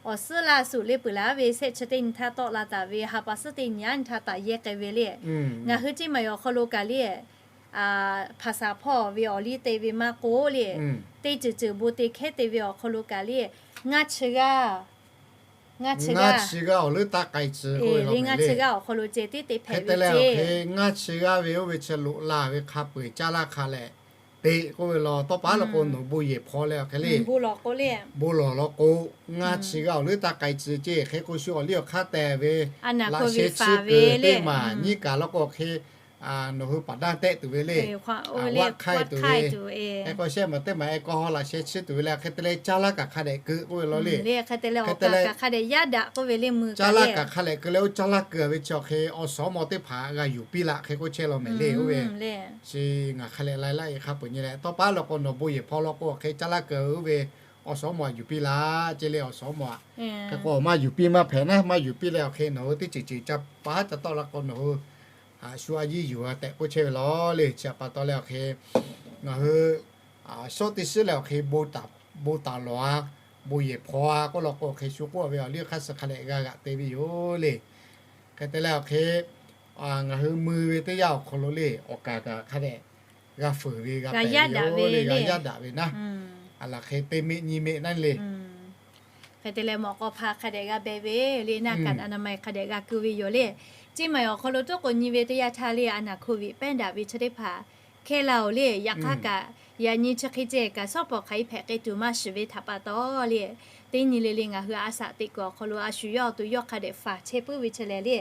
Awˬ suhˉ laˇ suhˍ le peuˬ laˇ ve shehˆ chi teˇ nyi htaˇ tawˆ la taˍ ve, ha pa suhˉ teˇ nyi nyi htaˇ taˍ yehˇ k'ai ve le. Ngaˬ hui ceˇ maˬ awˬ hk'aw lo kaꞈ le ภาษาพ่อ ve awˬ liˇ te ve maˇ k'oˆ le, teˇ ceuˬ ceuˬ bon te hkehˉ te ve awˬ hk'aw lo kaꞈ le, ngaˇ chi g'aˇ, ngaˇ chi g'aˇ awˬ leuˉ taˇ k'ai tcuh k'oˆ ve le, ngaˇ chi g'aˇ awˬ hk'aw lo ceh tiˉ te hpehꞈ ve le. Ngaˇ chi g'aˇ ve oˇ ve chi loꞈ la ve hk'a peu-eˬ caˇ laˇ hk'a leh teꞈ k'oˆ ve law, tawˇ paˉ law k'o nawˬ bon yehˬ hpaw leh awˬ hk'e le, bon lawˬ law k'o, ngaˇ chi g'aˇ awˬ leuˉ taˇ k'ai tcuh ceˇ. Hk'e k'o shu awˬ liˇ awˬ hk'aˇ tehˬ ve laꞈ sheh chi kuiˬ teˇ maˬ nyiˇ kaˬ law k'o hk'e, nawˬ hui paˍ daˇ tehˆ tuˬ ve le, a, vaˆ hk'aiˇ tuˬ ve, hk'e k'o shehˆ maˬ teˇ maˬ แอลกอฮอล์ laꞈ sheh chiˇ tuˬ ve le. Hk'e te leh caˇ laˇ kaꞈ hk'a dehꞈ keu k'oˆ ve law le. Hk'e te leh caˇ laˇ kaꞈ hk'a dehꞈ keu leh oˇ caˇ laˇ keu ve chi awˬ hk'e awˬ suhˍ awˬ mawˬ teˇ hpaˍ g'a yuˬ piˇ laꞈ hk'e k'oˆ chehˇ law mehˍ le. Oˇ ve chi ngaˬ hk'a leh lai laˇ e hk'a peu-eˬ nyi leh, tawˇ paˉ law k'o nawˬ bon yehˬ hpaw law k'o hk'e caˇ laˇ keu oˇ ve awˬ suhˍ awˬ mawˬ yuˬ piˇ laꞈ ceˇ le, awˬ suhˍ awˬ mawˬ a. Hk'e k'o maˇ yuˬ piˇ maˇ hpehꞈ naˉ, maˇ yuˬ piˇ leh awˬ hk'e nawˬ hui teˇ ceuˬ ceuˬ ca paˉ ca tawˆ la k'o nawˬ hui shu a yiˇ yuˬ a tehꞈ k'oˆ chehˇ ve law le. Chi htaꞈ pa taw leh awˬ hk'e ngaˬ hui shawˉ teˇ shiˉ leh awˬ hk'e bon taˍ lawˬ a, bon yehˬ hpaw a k'oˆ law k'o awˬ hk'e shu k'oˆ ve awˬ liˇ hk'aˇ suh hk'a dehꞈ g'a g'aꞈ te ve yoˬ le. Hk'e te leh awˬ hk'e ngaˬ hui mui ve teˇ yanˇ awˬ hk'aw lo le, awˬ kaˍ kaꞈ hk'a dehꞈ g'a fuiˍ ve g'a pehˍ ve yoˬ le, g'a yaˇ daꞈ ve naˉ. A laˬ hk'e teˇ meˆ nyiˇ meˆ naˉ le. Hk'e te leh mawꞈ k'aw hpa hk'a dehꞈ g'a beh ve le, หน้ากากอนามัย hk'a dehꞈ g'a keu ve yoˬ le. Ceˇ maˬ awˬ hk'aw lo tuˉ k'o nyi ve teˇ yanˇ htaˇ le, a naˍ โควิด pehˉ daꞈ ve chi teˇ hpaˍ hkehˇ la-oˬ le. Yaꞈ hk'aˇ kaꞈ yaꞈ nyi chi hk'e ceh kaꞈ shawˉ pawˍ hk'aˬ e hpehꞈ k'ai tuˬ maˇ shiˍ ve htaꞈ pa taw le, teˇ nyi le le ngaˬ hui a shaꞈ teꞈ kuiˬ awˬ hk'aw lo a shu yawˇ awˬ to yawˇ hk'a dehꞈ faˍ chehˇ puiˉ ve chi lehˬ le,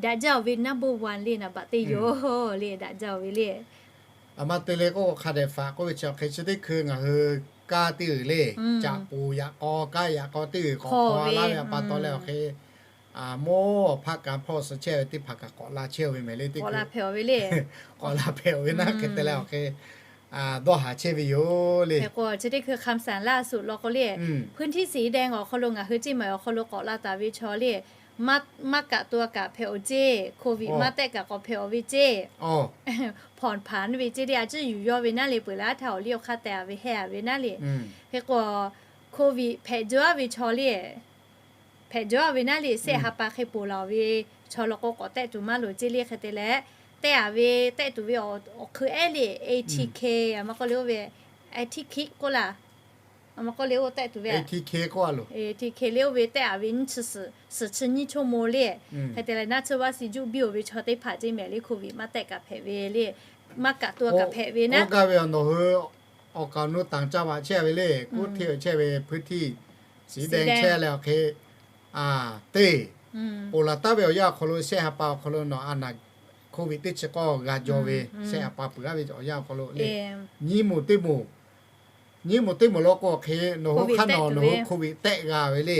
daꞈ jaˇ-oˬ ve นัมเบอร์วัน le, naˍ baꞈ teˇ yoˬ le, daꞈ jaˇ-oˬ ve le. A ma te le k'oˆ hk'a dehꞈ faˍ k'oˆ ve chi awˬ hk'e chi teˇ hkui ngaˬ hui kaˇ teˇ g'uiˬ le, caꞈ poˍ yaꞈ k'aw kaˇ yaꞈ k'aw teˇ g'uiˬ k'awꞈ hk'aw la ve pa taw leh awˬ hk'e, mawˇ hpaˆ ka hpawˇ suh chehˇ ve teˇ hpaˍ kaꞈ k'awꞈ la chehˇ ve mehˍ le, teˇ hkui k'awꞈ la hpehꞈ-oˬ ve naˉ. Hk'e te leh awˬ hk'e dawˇ haˍ chehˇ ve yoˬ le. Hk'e k'o chi teˇ hkui คำสั่งล่าสุด law k'o le, พื้นที่สีแดง awˬ hk'aw lo ngaˬ hui ceˇ maˬ awˬ hk'aw lo k'awꞈ la taˍ ve chaw le, maˇ kaꞈ to kaꞈ hpehꞈ-oˬ ceˇ, โควิด maˇ tehˆ kaꞈ k'awꞈ hpehꞈ-oˬ ve ceˇ, ผ่อนผัน ve ceˇ le, a ciˉ yuˬ yawˇ ve naˉ le, peuˬ laˇ htaˇ awˬ liˇ awˬ hk'aˇ tehˬ ve hehˇ ve naˉ le. Hk'e k'o Covid hpehꞈ jaw-a ve chaw le, hpehꞈ jaw-a ve naˉ le, shehˆ ha pa hk'e ponˬ laˬ-oˬ ve chaw law k'o k'awꞈ tehˆ tuˬ maˇ loˍ ceˇ le. Hk'e te leh, tehˆ-a ve, tehˆ tuˬ ve awˬ hk'eun ehˉ le, A T K, a ma k'oˆ le oˇ ve, A T K k'oˆ laˇ, a ma k'oˆ le oˇ tehˆ tuˬ ve, A T K le oˇ ve tehˆ-a ve nyiˇ chi suhˍ, suhˍ chi nyiˇ chaw mo le. Hk'e te leh, naˆ tsuhˇ vaˇ si juˆ biˇ-oˬ ve chaw teˇ hpaˍ ceˇ mehˍ le, Covid maˇ tehˆ kaꞈ hpehꞈ ve le, maˇ kaꞈ to kaꞈ hpehꞈ ve naˉ. Oˇ gaˇ ve awˬ nawˬ hui awˬ kaˍ awˬ nu tanˍ ca vaꞈ chehˇ ve le, kuˉ hteˇ chehˇ ve, พื้นที่สีแดง chehˇ leh awˬ hk'e, teˇ, ponˬ laˬ taˉ ve awˬ yanˇ awˬ hk'aw lo shehˆ ha pa awˬ hk'aw lo nawˬ a naˬ Covid teˇ chi k'awˇ g'a jaw ve, shehˆ ha pa peuˬ-a ve awˬ yanˇ awˬ hk'aw lo le, nyiˇ moˍ teˇ moˍ, nyiˇ moˍ teˇ moˍ law k'o awˬ hk'e nawˬ hui hk'aˇ nawˬ nawˬ hui Covid tehˆ g'a ve le.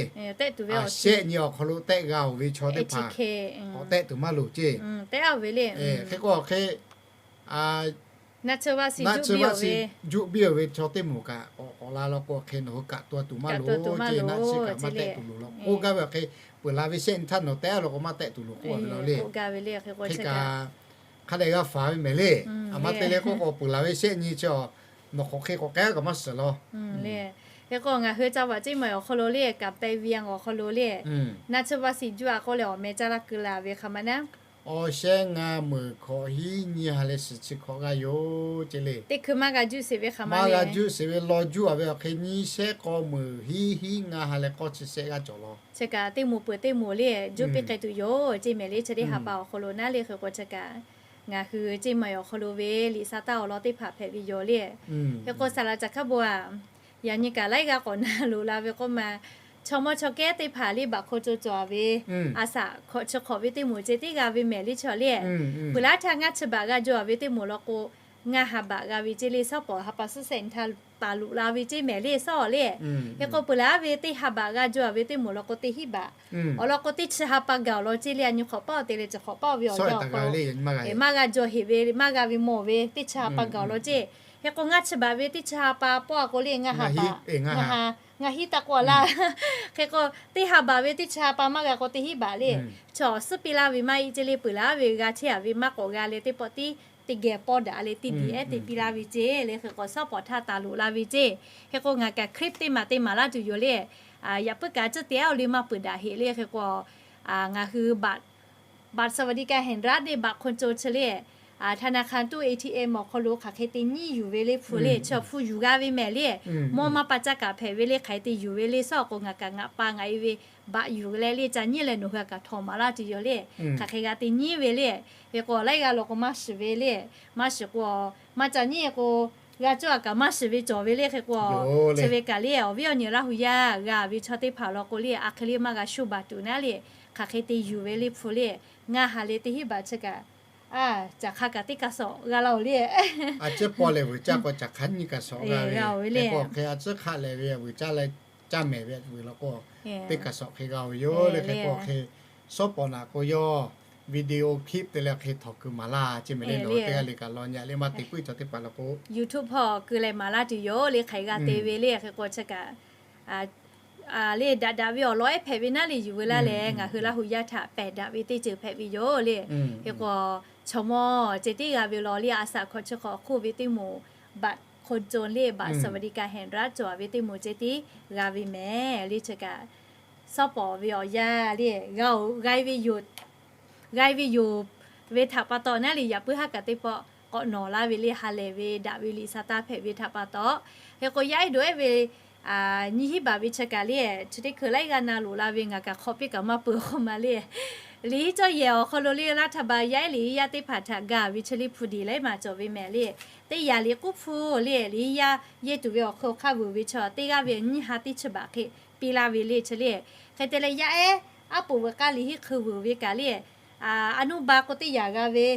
Shehˆ nyi awˬ hk'aw lo tehˆ g'a-oˬ ve chaw teˇ hpaˍ k'awꞈ tehˆ tuˬ maˇ loˍ ceˇ. Hk'e k'o awˬ hk'e, naˆ tsuhˇ vaˇ si juˆ biˇ-oˬ ve chaw teˇ moˍ kaꞈ k'awꞈ k'awꞈ la law k'o awˬ hk'e nawˬ hui kaꞈ to tuˬ maˇ loˍ ceˇ, naˆ tsuhˇ kaꞈ maˇ tehˆ tuˬ loˍ law. Oˇ gaˇ ve awˬ hk'e, peuˬ la ve shehˆ nyi htaˇ nawˬ tehˆ-a law k'o maˇ tehˆ tuˬ loˍ k'oˆ ve law le. Hk'e kaꞈ, hk'a dehꞈ g'a faˍ ve mehˍ le. A ma te leh k'oˆ k'o peuˬ la ve shehˆ nyi chi a, nawˬ k'awꞈ hk'e k'awꞈ k'ai-a kaꞈ maˇ shiˍ law. Hk'e k'o ngaˬ hui ca vaꞈ ceˇ ma awˬ hk'aw lo le, kaꞈ pehˇ ve awˬ hk'aw lo le, naˆ tsuhˇ vaˇ si juˆ-a k'oˆ leh awˬ meh caˇ laˇ keu la ve hk'aˬ ma naˉ, awˬ shehˆ ngaˇ meuˍ hkawꞈ hiˉ nyiˇ ha leh suhˍ chi hkawꞈ g'a yoˬ ceˇ le. Teˇ hkui maˇ g'a juˆ sheˍ ve hk'aˬ ma, maˇ g'a juˆ sheˍ ve law juˆ-a ve awˬ hk'e nyiˇ shehˆ k'awˇ meuˍ hiˉ hiˉ ngaˇ ha leh k'awˇ chi shehˆ g'aˇ cawˬ law. Chi kaꞈ teˇ moˍ peuˬ teˇ moˍ le juˆ piˇ k'ai tuˬ yoˬ ceˇ mehˍ le, chi teˇ ha pa awˬ hk'aw lo naˉ le. Hk'e k'o chi kaꞈ ngaˬ hui ceˇ ma awˬ hk'aw lo ve liꞈ sa taˇ awˬ lawn teˇ hpaˍ hpehꞈ ve yoˬ le. Hk'e k'o saˍ laꞈ ca hk'a bon-a, yaꞈ nyi kaꞈ laiˉ g'aˇ k'awꞈ na loꞈ la ve k'oˆ ma, chaw mawˇ chaw kehˉ teˇ hpaˍ le baꞈ hk'o co cawˬ-a ve, a shaꞈ hkawꞈ chi hk'awꞈ ve teˇ moˍ ceˇ tiˉ g'a ve mehˍ le chaw le. Peuˬ laˇ htaˇ ngaˇ chi baꞈ g'a jaw-a ve teˇ moˍ law k'o, ngaˇ ha baꞈ g'a ve ceˇ le, shawˉ pawˍ ha pa suhˉ shehˆ nyi htaˇ taˍ loꞈ la ve ceˇ mehˍ le shawˉ le. Hk'e k'o peuˬ laˇ ve teˇ ha baꞈ g'a jaw-a ve teˇ moˍ law k'o teˇ hinˉ baꞈ, awˬ lawn k'o teˇ chi ha pa gaˬ awˬ lawn ceˇ le, a nyi hk'awꞈ paˇ-oˬ te leh chi hk'awꞈ paˇ-oˬ ve awˬ yanˇ awˬ hk'aw lo maˇ g'a jaw heꞈ ve maˇ g'a ve mawˬ ve teˇ chi ha pa gaˬ awˬ lawn ceˇ. Hk'e k'o ngaˇ chi baꞈ ve teˇ chi ha pa pawˆ-a k'o le ngaˇ ha baꞈ, ngaˇ ha, ngaˇ hinˉ taˇ k'oˆ-a laˇ. Hk'e k'o teˇ ha baꞈ ve teˇ chi ha pa maˇ g'a k'o teˇ hinˉ baꞈ le, chaw suhˉ piˇ laˇ ve maˇ heˆ ceˇ le, peuˬ laˇ ve g'a chehˇ-a ve maˇ k'awꞈ g'a leh teˇ pawˆ tiˉ teˇ geh pawˇ daꞈ leh teˇ diˬ ehˉ te piˇ laˇ ve ceˇ le. Hk'e k'o shawˉ pawˍ htaˇ taˍ loꞈ la ve ceˇ. Hk'e k'o ngaˬ kaꞈ คลิป teˇ maˬ te maˍ laˇ tuˬ yoˬ le. Yaꞈ puiˉ kaꞈ tcuhˉ te-a-oˬ le maˇ peuˬ daꞈ heꞈ le. Hk'e k'o ngaˬ hui บัตรสวัสดิการแห่งรัฐ le บัตรคนจน chi le ธนาคาร ตู้ เอทีเอ็ม awˬ hk'aw lo hk'aˬ hk'e te nyiˇ yuˬ ve le hpu le, chi awˬ hpu yuˬ g'a ve mehˍ le. Mawˇ maˇ pa caˇ kaꞈ hpehꞈ ve le, hk'aˬ hk'e te yuˬ ve le shawˉ k'o ngaˬ kaꞈ ngaˬ pa ngaˬ e ve บัตร yuˬ leh le ca nyiˇ leh nawˬ hui kaꞈ htawnˍ maˍ laˇ tuˬ yoˬ le. Hk'aˬ hk'e g'a te nyiˇ ve le. Hk'e k'o laiˉ g'aˇ law k'o maˇ shiˍ ve le. Maˇ shiˍ k'o, maˇ ca nyiˇ k'o, g'a cawˇ-a kaꞈ maˇ shiˍ ve cawˬ ve le. Hk'e k'o chi ve kaꞈ le awˬ viˉ awˬ nyi Laˇ hu yaˇ g'a ve chaw teˇ hpaˍ law k'o le a hk'e le maˇ g'a shuˍ baˬ tuˬ naˉ le. Hk'aˬ hk'e te yuˬ ve le hpu le, ngaˇ ha leh teˇ hinˉ baˬ chi kaꞈ, caˬ hk'a kaꞈ teˇ kaꞈ sawꞈ g'a laˇ-oˬ le. A ciˉ paw lehˬ vuiˬ caˇ k'o caˬ hk'a nyiˇ kaꞈ sawꞈ g'a ve le. Hk'e a ciˉ hk'aˆ lehˬ ve vuiˬ caˇ leh caˇ mehˍ ve vuiˬ law k'o, teˇ kaꞈ sawꞈ hk'e g'a-oˬ yoˬ le. Hk'e k'o hk'e, shawˉ pawˍ naꞈ k'o yawˇ video clip te leh hk'e htawnˍ keu maˍ laˇ ceˇ mehˍ le. Nawˬ hui teˇ g'aˇ le kaꞈ law nyi le maˇ te puiˉ cawˬ teˇ hpaˍ law k'o, YouTube hpawˇ keu leh maˍ laˇ tuˬ yoˬ le. Hk'aˬ hk'e g'a te ve le. Hk'e k'o chi kaꞈ le daꞈ daꞈ ve awˬ lawn ehˉ hpehꞈ ve naˉ le yuˬ ve laˇ leh ngaˬ hui Laˇ hu yaˇ htaꞈ pehˬ daꞈ ve teˇ ceuˬ hpehꞈ ve yoˬ le. Hk'e k'o chaw mawˇ ceh tiˉ g'a ve law le a shaꞈ hkawꞈ chi hk'awꞈ hk'oˆ ve teˇ moˍ บัตรคนจน le บัตรสวัสดิการแห่งรัฐ cawˬ ve teˇ moˍ ceh tiˉ g'a ve mehˍ le. Chi kaꞈ shawˉ pawˍ ve awˬ yanˇ le g'a-oˬ, g'a ve yoˬ. G'a ve yoˬ ve htaꞈ pa taw naˉ le yaꞈ puiˉ haˉ kaꞈ teˇ pawˆ k'awꞈ nawˬ laˇ ve le ha lehˬ ve daꞈ ve liꞈ sa taˇ hpehꞈ ve htaꞈ pa taw. Hk'e k'o yaˇ ehˉ dawˬ ehˉ ve nyiˇ hinˉ baˬ ve chi kaꞈ le, chi teˇ hkui laiˉ g'aˇ na loꞈ la ve ngaˬ kaꞈ hk'awꞈ piˇ kaꞈ maˇ peuˬ k'oˆ ma le. Liꞈ hiˉ cawˇ yehˬ awˬ hk'aw lo le รัฐบาล yaˇ ehˉ liꞈ hiˉ yaˇ teˇ hpaˍ htaꞈ ga ve chi le hpu diˬ laiˉ maˬ cawˬ ve mehˍ le. Teˇ yanˇ liꞈ k'uˉ hpu le liꞈ hiˉ yaˇ yehˇ tuˬ ve awˬ hk'aw lo hk'a vuiˬ ve chaw teˇ g'aˇ ve nyiˇ ha teˇ chi baˬ hk'e piˇ laˇ ve le chi le. Hk'e te leh yaˇ ehˉ aˉ poꞈ veuꞈ k'aˇ liꞈ hiˉ hk'e vuiˬ ve kaꞈ le, a nuˇ ba k'o teˇ yanˇ g'a ve,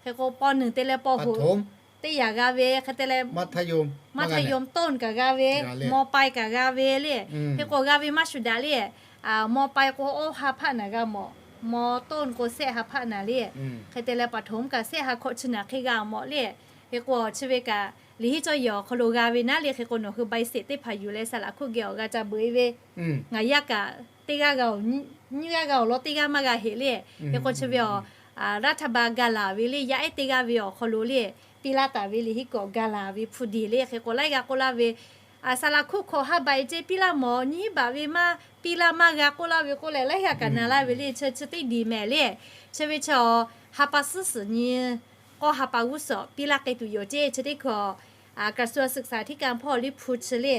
hk'e k'o paw nuˬ te leh paw hoꞈ teˇ yanˇ g'a ve, hk'e te leh maˇ htaˇ yom, maˇ htaˇ yom ต้น kaꞈ g'a ve, maw pai kaꞈ g'a ve le. Hk'e k'o g'a ve maˇ shuˍ daꞈ le. Maw pai k'o awˇ ha hpaˆ naˍ g'a mawˬ, maw ต้น k'o shehˆ ha hpaˆ naˍ le. Hk'e te leh ประถม kaꞈ shehˆ ha hkawꞈ chi naˍ hk'e g'a mawˬ le. Hk'e k'o chi ve kaꞈ liꞈ hiˉ cawˇ yehˬ awˬ hk'aw lo g'a ve naˉ le. Hk'e k'o nawˬ hui ใบเสร็จ teˇ hpaˍ yuˬ leh saˍ laꞈ hkuˆ geh awˬ g'a ca beuꞈ e ve, ngaˬ yaˇ kaꞈ teˇ g'aˇ g'a-oˬ, nyiˇ g'aˇ g'a-oˬ law teˇ g'aˇ maˇ g'a heꞈ le. Hk'e k'o chi ve awˬ รัฐบาล ga laˬ ve le yaˇ ehˉ teˇ g'aˇ ve awˬ hk'aw lo le piˇ laˇ taˍ ve liꞈ hiˉ kawꞈ ga laˬ ve hpu diˬ le. Hk'e k'o laiˉ g'aˇ k'oˆ laˇ ve Saˍ laˍ hkuˇ hkawꞈ ha baꞈ e ceh piˇ laˇ mawˬ, nyiˇ hinˉ baꞈ ve maˇ piˇ laˇ maˇ g'a k'oˆ laˇ ve k'oˆ leh, laiˉ g'a kaꞈ na laˇ ve le. Chi chi teˇ diˬ mehˍ le. Chi ve chi ha pa suhˉ suhˍ nyi k'awˇ ha pa g'uˇ suhˍ piˇ laˇ k'ai tuˬ yoˬ ceˇ. Chi teˇ hkui กระทรวงศึกษาธิการ hpawˇ liˇ hpu chi le,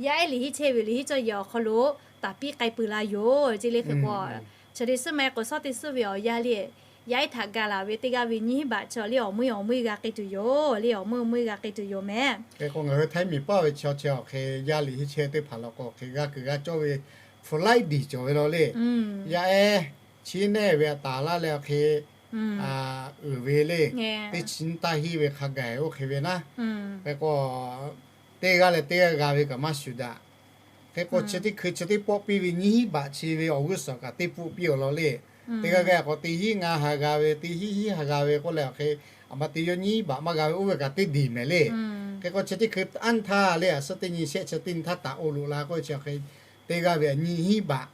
yaˇ ehˉ liꞈ hiˆ chehˇ ve liꞈ hiˆ cawˇ yehˬ awˬ hk'aw lo taˍ piˇ k'ai peuˬ la yoˬ ceˇ le. Hk'e k'o, chi te suhˉ ma e k'o shawˉ teˇ suhˉ ve awˬ yanˇ le, yaˇ ehˉ htaꞈ ga laˬ ve teˇ g'aˇ ve nyiˇ hinˉ baꞈ chi le awˬ meuˇ awˬ meuˇ g'a k'ai tuˬ yoˬ le. Awˬ meuˇ awˬ meuˇ g'a k'ai tuˬ yoˬ mehˍ. Hk'e k'o ngaˬ hui Htaiˇ miˬ paˇ ve chaw chi awˬ hk'e yaˇ liꞈ hiˆ chehˇ teˇ hpaˍ law k'o hk'e g'a kuiˬ g'a cawˇ ve hpu laiˉ diˬ cawˬ ve law le. Yaˇ ehˉ chiˉ nehˇ ve a taˍ laˇ leh awˬ hk'e uiˍ ve le. Teˇ chi nyiˇ taˇ hiˆ ve hk'a gaˬ oˇ hk'e ve naˉ. Hk'e k'o teˇ g'aˇ leh teˇ g'aˇ g'a ve kaꞈ maˇ shuˍ daꞈ. Hk'e k'o chi teˇ hkui chi teˇ pawˆ piˇ ve nyiˇ hinˉ baꞈ chi ve awˬ g'uˇ suhˍ kaꞈ teˇ pawˆ piˇ awˬ law le. Teˇ g'aˇ g'aˇ k'o teˇ hinˉ ngaˇ ha g'a ve, teˇ hinˉ hiˉ ha g'a ve k'oˆ leh awˬ hk'e, a ma te yawˇ nyiˇ hinˉ baꞈ maˇ g'a ve oˇ ve kaꞈ teˇ diˬ mehˍ le. Hk'e k'o chi teˇ hkui anˇ htaˇ le a suhˉ teˇ nyi shehˆ chi teˇ nyi htaˇ taˍ oˇ loꞈ la k'oˆ ve chi awˬ hk'e, teˇ g'aˇ ve a nyiˇ hinˉ baꞈ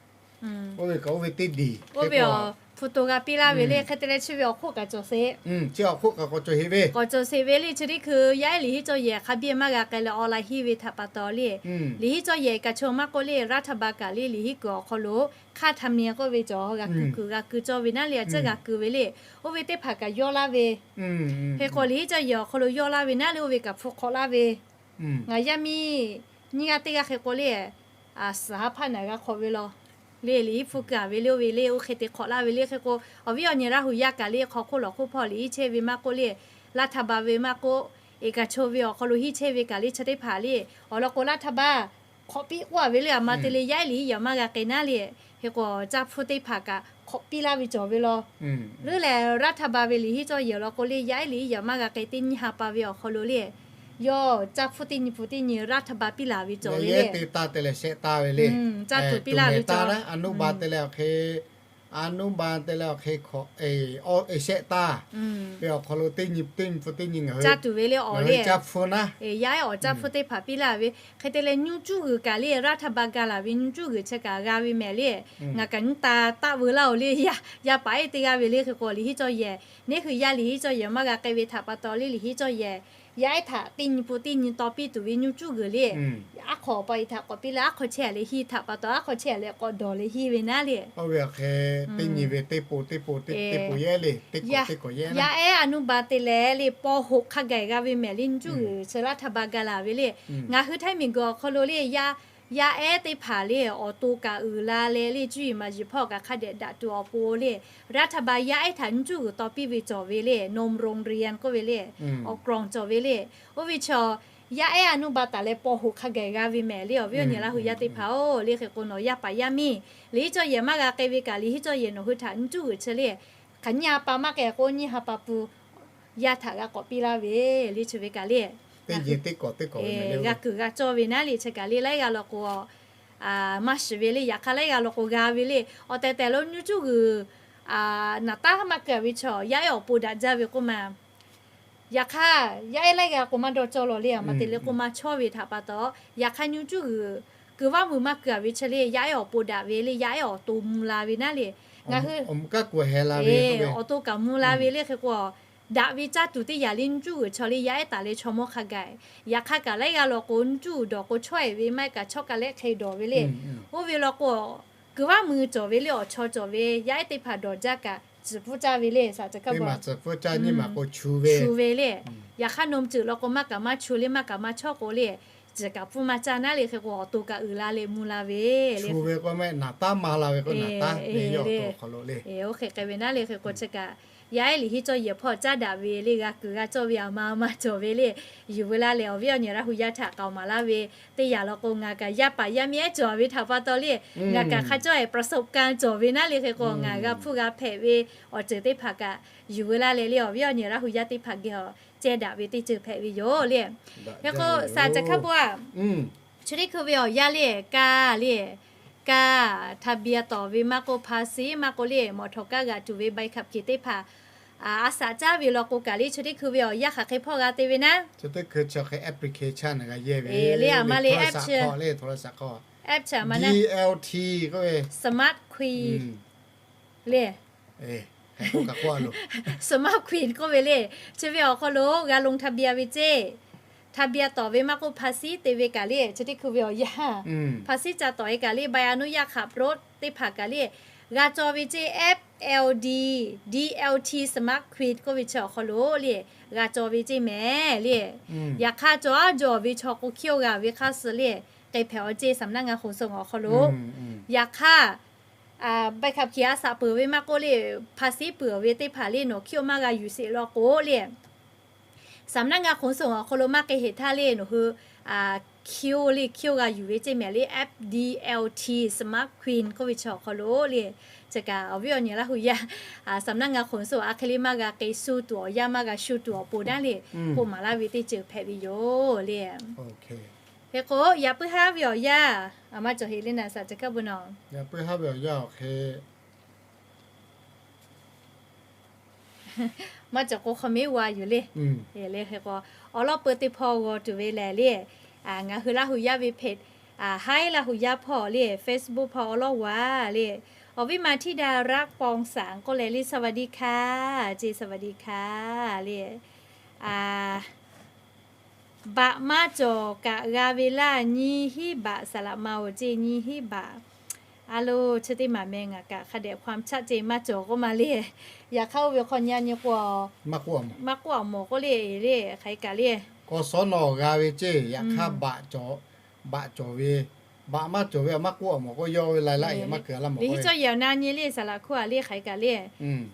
oˇ ve kaꞈ oˇ ve teˇ diˬ. Oˇ ve awˬ hpu to g'a piˇ laˇ ve le. Hk'e te leh chi ve awˬ hk'oˆ kaꞈ cawˬ sheˍ. Chi awˬ hk'oˆ kaꞈ k'awꞈ cawˬ sheˍ ve le. Chi teˇ hkui yaˇ ehˉ liꞈ hiˆ cawˇ yehˬ hk'a biˇ maˇ g'a k'ai leh awˬ la hiˆ ve htaꞈ pa taw le, liꞈ hiˆ cawˇ yehˬ kaꞈ chaw maˇ k'oˆ le, รัฐบาล kaꞈ le liꞈ hiˆ kuiˬ awˬ hk'aw lo ค่าธรรมเนียม k'oˆ ve cawˬ g'a kuiˬ kuiˬ g'a kuiˬ cawˇ ve naˉ le, a ciˉ g'a kuiˬ ve le. Oˇ ve teˇ hpaˍ kaꞈ yawˇ laˇ ve. Hk'e k'o liꞈ hiˆ cawˇ yehˬ awˬ hk'aw lo yawˇ laˇ ve naˉ le, oˇ ve kaꞈ hpu hk'awꞈ laˇ ve. Ngaˬ yaˇ miˇ nyiˇ g'aˇ teˇ g'aˇ hk'e k'o le, suhˍ ha hpaˇ naˬ g'a hk'awꞈ ve law le, liꞈ hiˆ hpu kuiˬ a ve le, oˇ ve le oˇ hk'e te hk'awꞈ laˇ ve le. Hk'e k'o awˬ viˉ awˬ nyi Laˇ hu yaˇ kaꞈ le hk'aw hk'oˆ lawˬ hk'oˆ hpawˇ liꞈ hiˆ chehˇ ve maˇ k'oˆ le, รัฐบาล ve maˇ k'oˆ, eˍ kaˍ chaw ve awˬ hk'aw lo hiˆ chehˇ ve kaꞈ le chi teˇ hpaˍ le awˬ lawn k'o รัฐบาล hk'awꞈ piˇ k'oˆ a ve le, a ma te le yaˇ ehˉ liꞈ hiˆ yehˬ maˇ g'a k'ai naˉ le. Hk'e k'o caˇ hpfuhˇ teˇ hpaˍ kaꞈ hk'awꞈ piˇ laˇ ve cawˬ ve law. Leuˉ leh รัฐบาล ve liꞈ hiˆ cawˇ yehˬ law k'o le yaˇ ehˉ liꞈ hiˆ yehˬ maˇ g'a k'ai teˇ nyiˇ ha pa ve awˬ hk'aw lo le, yawˇ caˇ hpfuhˇ teˇ nyi pun teˇ nyi รัฐบาล piˇ laˬ ve cawˬ ve le. Te taˇ te leh shehˆ taˇ ve le. Caˇ tuˬ piˇ laˇ ve cawˬ. A nuˇ ba te leh awˬ hk'e, a nuˇ ba te leh awˬ hk'e hk'awꞈ, shehˆ taˇ ve awˬ hk'aw lo teˇ nyi teˇ nyi pun teˇ nyi ngaˬ hui caˇ tuˬ ve le awˬ le. Caˇ hpfuhˇ naˉ, yaˇ ehˉ awˬ caˇ hpfuhˇ teˇ hpaˍ piˇ laˇ ve. Hk'e te leh nyuˇ cuˇ g'uiˬ kaꞈ le รัฐบาล ga laˬ ve nyuˇ cuˇ g'uiˬ chi kaꞈ g'a ve mehˍ le. Ngaˬ kaꞈ nyi ta taˆ veu laˇ oˬ le. Yaˇ paˍ ehˉ teˇ g'aˇ ve le. Hk'e k'o liꞈ hiˆ cawˇ yehˬ, neˇ hui yaˇ liꞈ hiˆ cawˇ yehˬ maˇ g'a k'ai ve htaꞈ pa taw le liꞈ hiˆ cawˇ yehˬ yaˇ ehˉ htaꞈ teˇ nyi pun teˇ nyi taw piˇ tuˬ ve nyuˇ cuˇ g'uiˬ le. Aˉ hk'aw pa e htaꞈ k'awꞈ piˇ leh aˉ hk'aw chehˇ leh hiˇ htaꞈ pa taw aˉ hk'aw chehˇ leh k'awꞈ dawˬ leh hiˇ ve naˉ le. Oˇ ve awˬ hk'e teˇ nyi ve teˇ pon teˇ pon teˇ pon yehˉ le, teˇ k'awꞈ teˇ k'awꞈ yehˉ. Yaˇ ehˉ a nuˇ ba te leh le ป.หก hk'a gaˬ g'a ve mehˍ le. Nyuˇ cuˇ g'uiˬ chi รัฐบาล ga laˬ ve le. Ngaˬ hui Htaiˇ miˬ guiˬ awˬ hk'aw lo le yaˇ ehˉ teˇ hpaˍ le awˬ to kaꞈ uiˍ la leh le cuˇ yiˍ maˍ yiˍ hpawˇ kaꞈ hk'a dehꞈ daꞈ tuˬ awˬ pon le รัฐบาล yaˇ ehˉ htaꞈ nyuˇ cuˇ g'uiˬ taw piˇ ve cawˬ ve le. นมโรงเรียน k'oˆ ve le, awˬ กล่อง cawˬ ve le. Oˇ ve chaw yaˇ ehˉ a nuˇ ba taˍ leh ป.หก hk'a gaˬ g'a ve mehˍ le. Awˬ viˉ awˬ nyi Laˇ hu yaˇ teˇ hpaˍ-oˬ le, hk'e k'o nawˬ yaˇ paˍ yaˇ miˇ liꞈ hiˆ cawˇ yehˬ maˇ g'a k'ai ve kaꞈ liꞈ hiˆ cawˇ yehˬ nawˬ hui htaꞈ nyuˇ cuˇ g'uiˬ chi le hk'aˬ nyiˇ ha pa maˇ k'ai k'o nyiˇ ha pa pun yaˇ htaꞈ g'a k'awꞈ piˇ laˇ ve le. Chi ve kaꞈ le g'a kuiˬ g'a cawˇ ve naˉ le. Chi kaꞈ le laiˉ g'aˇ law k'o maˇ shiˍ ve le. Yaꞈ hk'aˇ laiˉ g'aˇ law k'o g'a ve le. Awˬ tehˬ tehˬ lo nyuˇ cuˇ g'uiˬ naˍ taˉ maˇ keu a ve chaw yaˇ ehˉ awˬ pon daꞈ jaˇ ve k'oˆ ma. Yaꞈ hk'aˇ yaˇ ehˉ laiˉ g'aˇ k'o maˇ dawˇ cawˇ law le. A ma te le k'o maˇ chawˇ ve htaꞈ pa taw, yaꞈ hk'aˇ nyuˇ cuˇ g'uiˬ kuiˬ vaˇ meuˬ maˇ keu a ve chi le yaˇ ehˉ awˬ pon daꞈ ve le, yaˇ ehˉ awˬ to mvuh la ve naˉ le. Ngaˬ hui awˬ to kaꞈ mvuh la ve le. Hk'e k'o daꞈ ve caˇ tuˬ teˇ yanˇ le nyuˇ cuˇ g'uiˬ chaw le yaˇ ehˉ taˍ leh chaw mawˇ hk'a gaˬ. Yaꞈ hk'aˇ kaꞈ laiˉ g'aˇ law k'o nyuˇ cuˇ g'uiˬ dawˬ k'o chaweh ve maˇ heˆ kaꞈ chawˇ ka lehˆ hk'e dawˬ ve le. Oˇ ve law k'o kuiˬ vaˇ meuˬ cawˬ ve le, awˬ chaw cawˬ ve yaˇ ehˉ teˇ hpaˍ dawˬ jaˇ kaꞈ ciˍ pfuhˇ caˇ ve le. Shu ve le. Yaꞈ hk'aˇ นมจืด law k'o maˇ kaꞈ maˇ chu le maˇ kaꞈ maˇ chawˇ k'o le, ciˍ kaꞈ pfuhˇ maˇ caˇ naˉ le. Hk'e k'o awˬ to kaꞈ uiˍ la leh mvuh la ve le. Oˇ hk'e k'ai ve naˉ le. Hk'e k'o chi kaꞈ yaˇ ehˉ liꞈ hiˆ cawˇ yehˬ hpawˇ caˉ daꞈ ve le, g'a kuiˬ g'a cawˇ ve a ma ma cawˬ ve le. Yuˬ veu laˇ leh awˬ viˉ awˬ nyi Laˇ hu yaˇ htaꞈ k'aoˍ maˍ laˇ ve teˇ yanˇ law k'o ngaˬ kaꞈ yaˇ paˍ yaˇ miˇ ehˉ cawˬ ve htaꞈ pa taw le, ngaˬ kaꞈ hk'a cawˇ e ประสบการณ์ cawˬ ve naˉ le. Hk'e k'o ngaˬ g'a hpfuhˇ g'a hpehꞈ ve awˬ ceuˬ teˇ hpaˍ kaꞈ yuˬ veu laˇ leh le awˬ viˉ awˬ nyi Laˇ hu yaˇ teˇ hpaˍ geh awˬ ceh daꞈ ve teˇ ceuˬ hpehꞈ ve yoˬ le. Hk'e k'o shaˍ ceuˬ hk'a bo a chi teˇ hkui ve awˬ yanˇ le, kaˇ le, kaˇ ทะเบียน tawˍ ve maˇ k'oˆ, ภาษี maˇ k'oˆ le, mawˬ htawnˍ kaˇ g'aꞈ tuˬ ve ใบขับขี่ teˇ hpaˍ a shaꞈ caˉ ve law k'o kaꞈ le chi teˇ hkui ve awˬ yanˇ hk'aˬ hk'e hpawˇ g'a te ve naˉ. Chi teˇ hkui chi hk'e application g'a yehˇ ve le, a ma le, app chi, app chi a ma naˉ, smart queen le, smart queen k'oˆ ve le. Chi ve awˬ hk'aw lo g'a ลงทะเบียน ve ceˇ. ทะเบียน tawˍ ve maˇ k'oˆ, ภาษี te ve kaꞈ le, chi teˇ hkui ve awˬ yanˇ, ภาษี ca tawˍ e kaꞈ le, ใบอนุญาตขับรถ teˇ hpaˍ kaꞈ le, g'a caw ve ceˇ, F L D, D L T smart card k'oˆ ve chi awˬ hk'aw lo le, g'a caw ve ceˇ mehˍ le. Yaꞈ hk'aˇ, caw aˉ jawˬ ve chaw k'o, hkiˇ oˇ g'a ve hk'a suh le, k'ai hpehꞈ awˬ ceˇ, สำนักงานขนส่ง awˬ hk'aw lo. Yaꞈ hk'aˇ, ใบขับขี่ a shaꞈ peuˬ ve maˇ k'oˆ le, ภาษี peuˬ ve teˇ hpaˍ le, nawˬ hkiˇ oˇ maˇ g'a yuˬ sheˍ law k'o le, สำนักงานขนส่ง awˬ hk'aw lo maˇ k'ai heˍ htaˇ le, nawˬ hui hkiˇ oˇ le, hkiˇ oˇ g'a yuˬ ve ceˇ mehˍ le, F D L T smart card k'oˆ ve chi awˬ hk'aw lo le. Chi kaꞈ awˬ viˉ awˬ nyi Laˇ hu yaˇ สำนักงานขนส่ง a hk'e le maˇ g'a k'ai shu tuˬ awˬ yanˇ, maˇ g'a shu tuˬ awˬ pon naˉ le, k'oˆ maˍ laˇ ve teˇ ceuˬ hpehꞈ ve yoˬ le. Hk'e k'o, yaꞈ puiˉ haˉ ve awˬ yanˇ, a, maˇ cawˬ heˍ le naˍ, saˍ ceh hkaˇ bu nawˬ. Yaꞈ puiˉ haˉ ve awˬ yanˇ awˬ hk'e maˇ cawˬ k'o, hk'aw mehˉ g'a yuˬ le. Hk'e k'o, awˬ lawn peu teˇ hpawˇ g'aw tuˬ ve lehˬ le, ngaˬ hui Laˇ hu yaˇ ve เพจ Hi Laˇ hu yaˇ hpawˇ le, Facebook hpawˇ awˬ lawn g'a le. Awˬ viˉ ma ธิดารักษ์ ปองสาง k'oˆ leh le, สวัสดีค่ะ ceˇ, สวัสดีค่ะ le. Baꞈ maˇ cawˬ kaꞈ g'a ve laˇ, nyi hiˉ baꞈ saˍ laꞈ ma-oˬ ceˇ, nyi hiˉ baꞈ. A lo, chi teˇ maˬ meh ngaˬ kaꞈ hk'a dehꞈ ความชัดเจน maˇ cawˬ k'oˆ ma le. Yaꞈ hk'aˇ oˇ ve hk'aw nyi a nyi k'o, maˇ k'oˆ a mawˬ k'oˆ le, le hk'aˬ hk'e kaꞈ le. K'awꞈ sawˉ nawˬ g'a ve ceˇ, yaꞈ hk'aˇ baꞈ cawˬ, baꞈ cawˬ ve, baꞈ maˇ cawˬ ve a maˇ k'oˆ a mawˬ k'oˆ, yawˇ ve lai laˇ e maˇ keu a laˇ mawˬ. Liꞈ hiˉ cawˇ yehˬ awˬ na nyi le, saˍ laꞈ hkuˇ a le hk'aˬ hk'e kaꞈ le.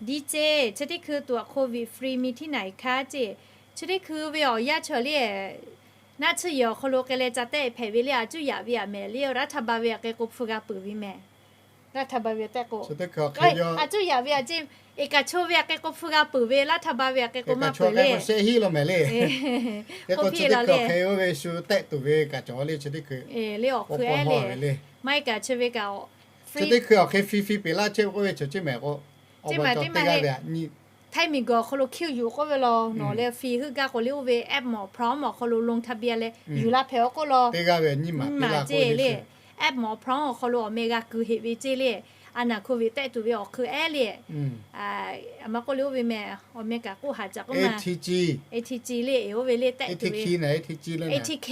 Di ceˇ, chi teˇ hkui ตรวจโควิดฟรี มีที่ไหนคะ ceˇ. Chi teˇ hkui ve awˬ yanˇ chaw le, naˆ tsuhˇ yehˬ awˬ hk'aw lo k'ai leh ca tehˆ hpehꞈ ve le, a cuˇ yaꞈ ve a mehˍ le, รัฐบาล ve a k'ai k'o hpu g'a peuˬ ve mehˍ. รัฐบาล ve tehˆ k'o, a cuˇ yaꞈ ve a ceˇ, eˍ kaꞈ cho ve a k'ai k'o hpu g'a peuˬ ve, รัฐบาล ve a k'ai k'o maˇ peuˬ le. K'oˆ piˇ la le. Hk'e oˇ ve shu tehˆ tuˬ ve kaꞈ cawˬ le, chi teˇ hkui le awˬ hk'e le, maˇ heˆ kaꞈ chi ve kaꞈ, chi teˇ hkui awˬ hk'e ฟรี fri peꞈ laˇ chehˇ ve k'oˆ ve cawˬ ceˇ mehˍ k'o, teˇ maˬ teˇ maˬ heˆ. Htaiˇ miˬguiˬ awˬ hk'aw lo hkiˇ yuˬ k'oˆ ve law, nawˬ leh ฟรี heuˆ gaˇ k'o le, oˇ ve แอปหมอพร้อม awˬ hk'aw lo ลงทะเบียน leh yuˬ la hpehꞈ aw k'oˆ law, teˇ g'aˇ ve nyiˇ maˬ ceˇ le. แอปหมอพร้อม awˬ hk'aw lo awˬ meh g'a keu heꞈ ve ceˇ le. A naˬ โควิด tehˆ tuˬ ve awˬ hk'e ehˉ le, a maˇ k'oˆ le, oˇ ve mehˍ awˬ meh kaꞈ k'oˆ haˍ caꞈ k'oˆ ma, A T G le, oˇ ve le tehˆ tuˬ ve, A T K,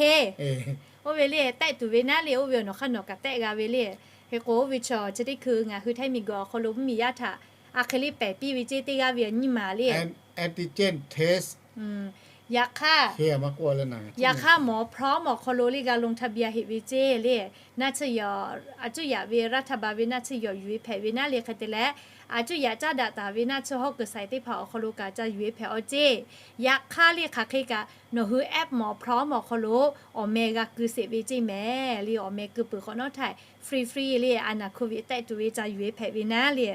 oˇ ve le tehˆ tuˬ ve naˉ le, oˇ ve awˬ nawˬ hk'aˇ nawˬ kaꞈ tehˆ g'a ve le. Hk'e k'o, oˇ ve chaw chi teˇ hkui ngaˬ hui Htaiˇ miˬguiˬ awˬ hk'aw lo mvuhˇmiˬ yaˇ htaꞈ a hk'e le pehˬ piˇ ve ceˇ, teˇ g'aˇ ve a nyiˇ maˬ le. Antigen test. Yaꞈ hk'aˇ, yaꞈ hk'aˇ หมอพร้อม awˬ hk'aw lo le g'a ลงทะเบียน heꞈ ve ceˇ le. Naˆ tsuhˇ yehˬ, a cuˇ yaꞈ ve รัฐบาล ve naˆ tsuhˇ yehˬ yuˬ e hpehꞈ ve naˉ le hk'e te leh, a cuˇ yaꞈ caˉ daꞈ taˍ ve naˆ tsuhˇ hawˉ kuiˬ sai teˇ hpaˍ awˬ hk'aw lo kaꞈ ca yuˬ e hpehꞈ aw ceˇ. Yaꞈ hk'aˇ le hk'aˬ hk'e kaꞈ nawˬ hui แอปหมอพร้อม awˬ hk'aw lo awˬ meh g'a keu sheˍ ve ceˇ mehˍ le, awˬ meh keu peuˬ hk'awꞈ nawˉ htaˇ ฟรี fri le, a naˬ โควิด tehˆ tuˬ ve ca yuˬ e hpehꞈ ve naˉ le.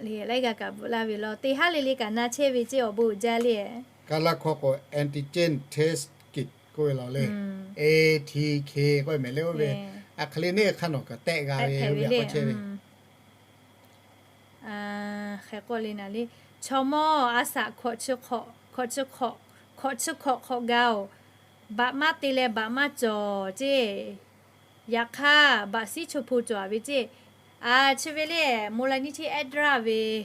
Laiˉ g'a kaꞈ bvuhꞈ laˇ ve law, teˇ haˉ le le kaꞈ na chehˇ ve ceˇ awˬ bon uiˍ jaˇ le. Kaˇ laˇ hkawˇ k'o, antigen test kit k'oˆ ve law le, A T K k'oˆ ve mehˍ le, oˇ ve a hk'e le neˇ hk'aˇ nawˬ kaꞈ tehˆ g'a ve ve k'awꞈ chehˇ ve. Hk'e k'oˆ le naˍ le, chaw mawˇ a shaꞈ hkawꞈ chi hkawꞈ, hkawꞈ chi hkawꞈ hk'awꞈ gaˇ-oˬ, baꞈ maˇ te leh baꞈ maˇ cawˬ ceˇ. Yaꞈ hk'aˇ, baꞈ siˉ cho hpu cawˬ ve ceˇ. Chi ve le, มูลนิธิ ehˉ draˇ ve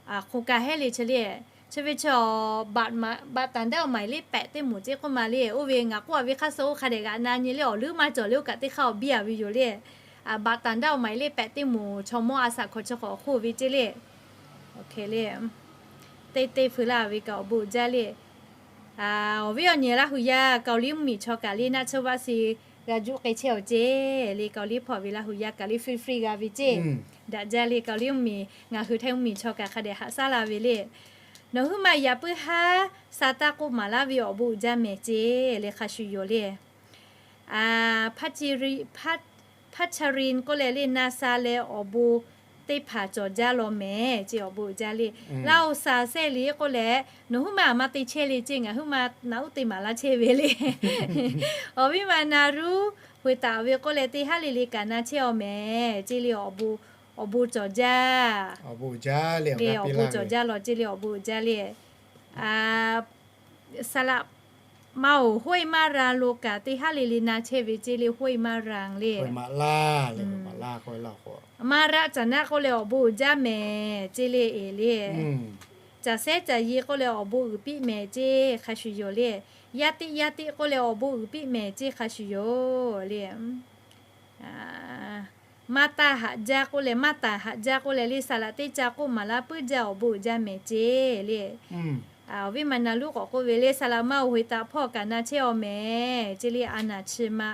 hk'oˆ kaꞈ hehˉ le chi le. Chi ve chi, baꞈ tanˍ daˇ awˬ หมายเลขแปด teˇ moˍ ceˇ k'oˆ ma le. Oˇ ve ngaˬ k'oˆ a ve hk'aˇ suh oˇ hk'a dehꞈ g'aꞈ na nyi le, awˬ leuˉ maˇ cawˬ le, oˇ kaꞈ teˇ hk'aˇ awˬ biˇ a ve yoˬ le. Baꞈ tanˍ daˇ awˬ หมายเลขแปด teˇ moˍ chaw mawˇ a shaꞈ hkawꞈ chi hk'awꞈ awˬ hk'oˆ ve ceˇ le. Teˇ teˇ hpu laˇ ve kaꞈ awˬ bon uiˍ jaˇ le. Awˬ viˉ awˬ nyi Laˇ hu yaˇ, Kaoˍliˇ mvuhˇmiˬ chaw kaꞈ le naˆ tsuhˇ vaˆ si g'a juˆ k'ai chehˇ awˬ ceˇ le. Kaoˍliˇ hpawˇ ve Laˇ hu yaˇ kaꞈ le ฟรี fri g'a ve ceˇ. Daꞈ jaˇ le, Kaoˍliˇ mvuhˇmiˬ ngaˬ hui Htaiˇ mvuhˇmiˬ chaw kaꞈ hk'a dehꞈ haꞈ shaˉ la ve le. Nawˬ huiˉ ma yaꞈ puiˉ haˉ sa taˇ k'oˆ maˍ laˇ ve awˬ bon uiˍ jaˇ mehˍ ceˇ le, hk'a shuˍ yoˬ le. Hpaˇ chaˇ rinˇ k'oˆ leh le, na sha leh awˬ bon teˇ hpaˍ cawˬ jaˇ law mehˍ ceˇ, awˬ bon uiˍ jaˇ le. Laˇ oˬ, sa sehˇ le k'oˆ leh, nawˬ huiˉ ma a ma te chehˇ le ceˇ, ngaˬ huiˉ ma naꞈ uˉ te maˍ laˇ chehˇ ve le. Awˬ viˉ ma na ruˉ hui taˍ ve k'oˆ leh, teˇ haˉ le le kaꞈ na chehˇ aw mehˍ ceˇ le. Awˬ bon cawˬ jaˇ, awˬ bon cawˬ jaˇ law ceˇ le, awˬ bon uiˍ jaˇ le. Saˍ laꞈ ma-oˬ, ห้วยมะรัง lo kaꞈ teˇ haˉ le le na chehˇ ve ceˇ le, ห้วยมะรัง le. Maˇ raˆ caˍ naˆ k'oˆ leh awˬ bon uiˍ jaˇ mehˍ ceˇ le, eˍ le. Caˬ sehˉ caˬ yi k'oˆ leh awˬ bon uiˍ piˇ mehˍ ceˇ hk'a shuˍ yoˬ le. Yaˇ teˆ yaˇ teˆ k'oˆ leh awˬ bon uiˍ piˇ mehˍ ceˇ hk'a shuˍ yoˬ le. Maˇ taˇ haꞈ jaˇ k'oˆ leh, maˇ taˍ haꞈ jaˇ k'oˆ leh le, saˍ laꞈ teˇ ca k'oˆ maˍ laˇ puiˉ jaˇ awˬ bon uiˍ jaˇ mehˍ ceˇ le. Awˬ viˉ ma na luˉ k'awꞈ k'oˆ ve le, saˍ laꞈ ma awˬ hoꞈ taꞈ hpawˇ kaꞈ na chehˇ aw mehˍ ceˇ le. A naˍ chi ma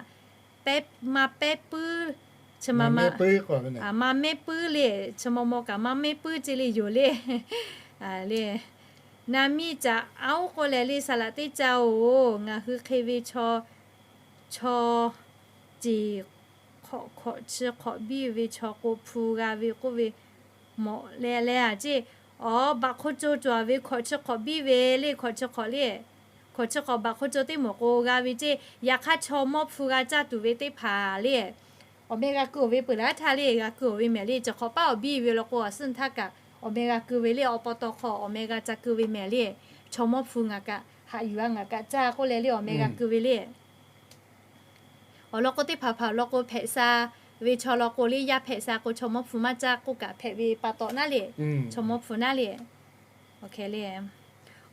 pehˉ, maˇ pehˉ puiˉ, chi ma ma, maˇ mehˉ puiˉ le, chi maw maw kaꞈ maˇ mehˉ puiˉ ceˇ le yoˬ le. Le, naˍ miˇ caꞈ aˉ k'oˆ leh le, saˍ laꞈ teˇ ca-oˬ, ngaˬ hui hk'e ve chaw, chaw ceˬ hk'awꞈ hk'awꞈ chi hk'awꞈ biˇ ve chaw k'o hpu g'a ve k'oˆ ve mawꞈ leh leh a ceˇ. Awˬ, baꞈ hk'o co cawˬ ve hkawꞈ chi hk'awꞈ biˇ ve le, hkawꞈ chi hk'awꞈ le, hkawꞈ chi hk'awꞈ baꞈ hk'o co teˇ moˍ k'o g'a ve ceˇ. Yaꞈ hk'aˇ chaw mawˇ hpu g'a caˇ tuˬ ve teˇ hpaˍ le, awˬ meh g'a keu ve peuˬ laˇ htaˇ le, g'a keu ve mehˍ le. Chi hk'awꞈ paˉ awˬ biˇ ve law k'o, awˬ suhˉ htaˇ kaꞈ awˬ meh g'a keu ve le. Awˬ pa taw hk'aw awˬ meh g'a ca keu ve mehˍ le. Chaw mawˇ hpu ngaˬ kaꞈ haꞈ yuˬ a, ngaˬ kaꞈ caˇ k'oˆ leh le, awˬ meh g'a keu ve le. Awˬ lawn k'o, teˇ hpaˍ hpaˍ awˬ lawn k'o, hpehꞈ sha ve chaw lawn k'o le, yaˇ hpehꞈ sha k'o, chaw mawˇ hpu maˇ caˇ k'oˆ kaꞈ hpehꞈ ve pa taw naˉ le, chaw mawˇ hpu naˉ le.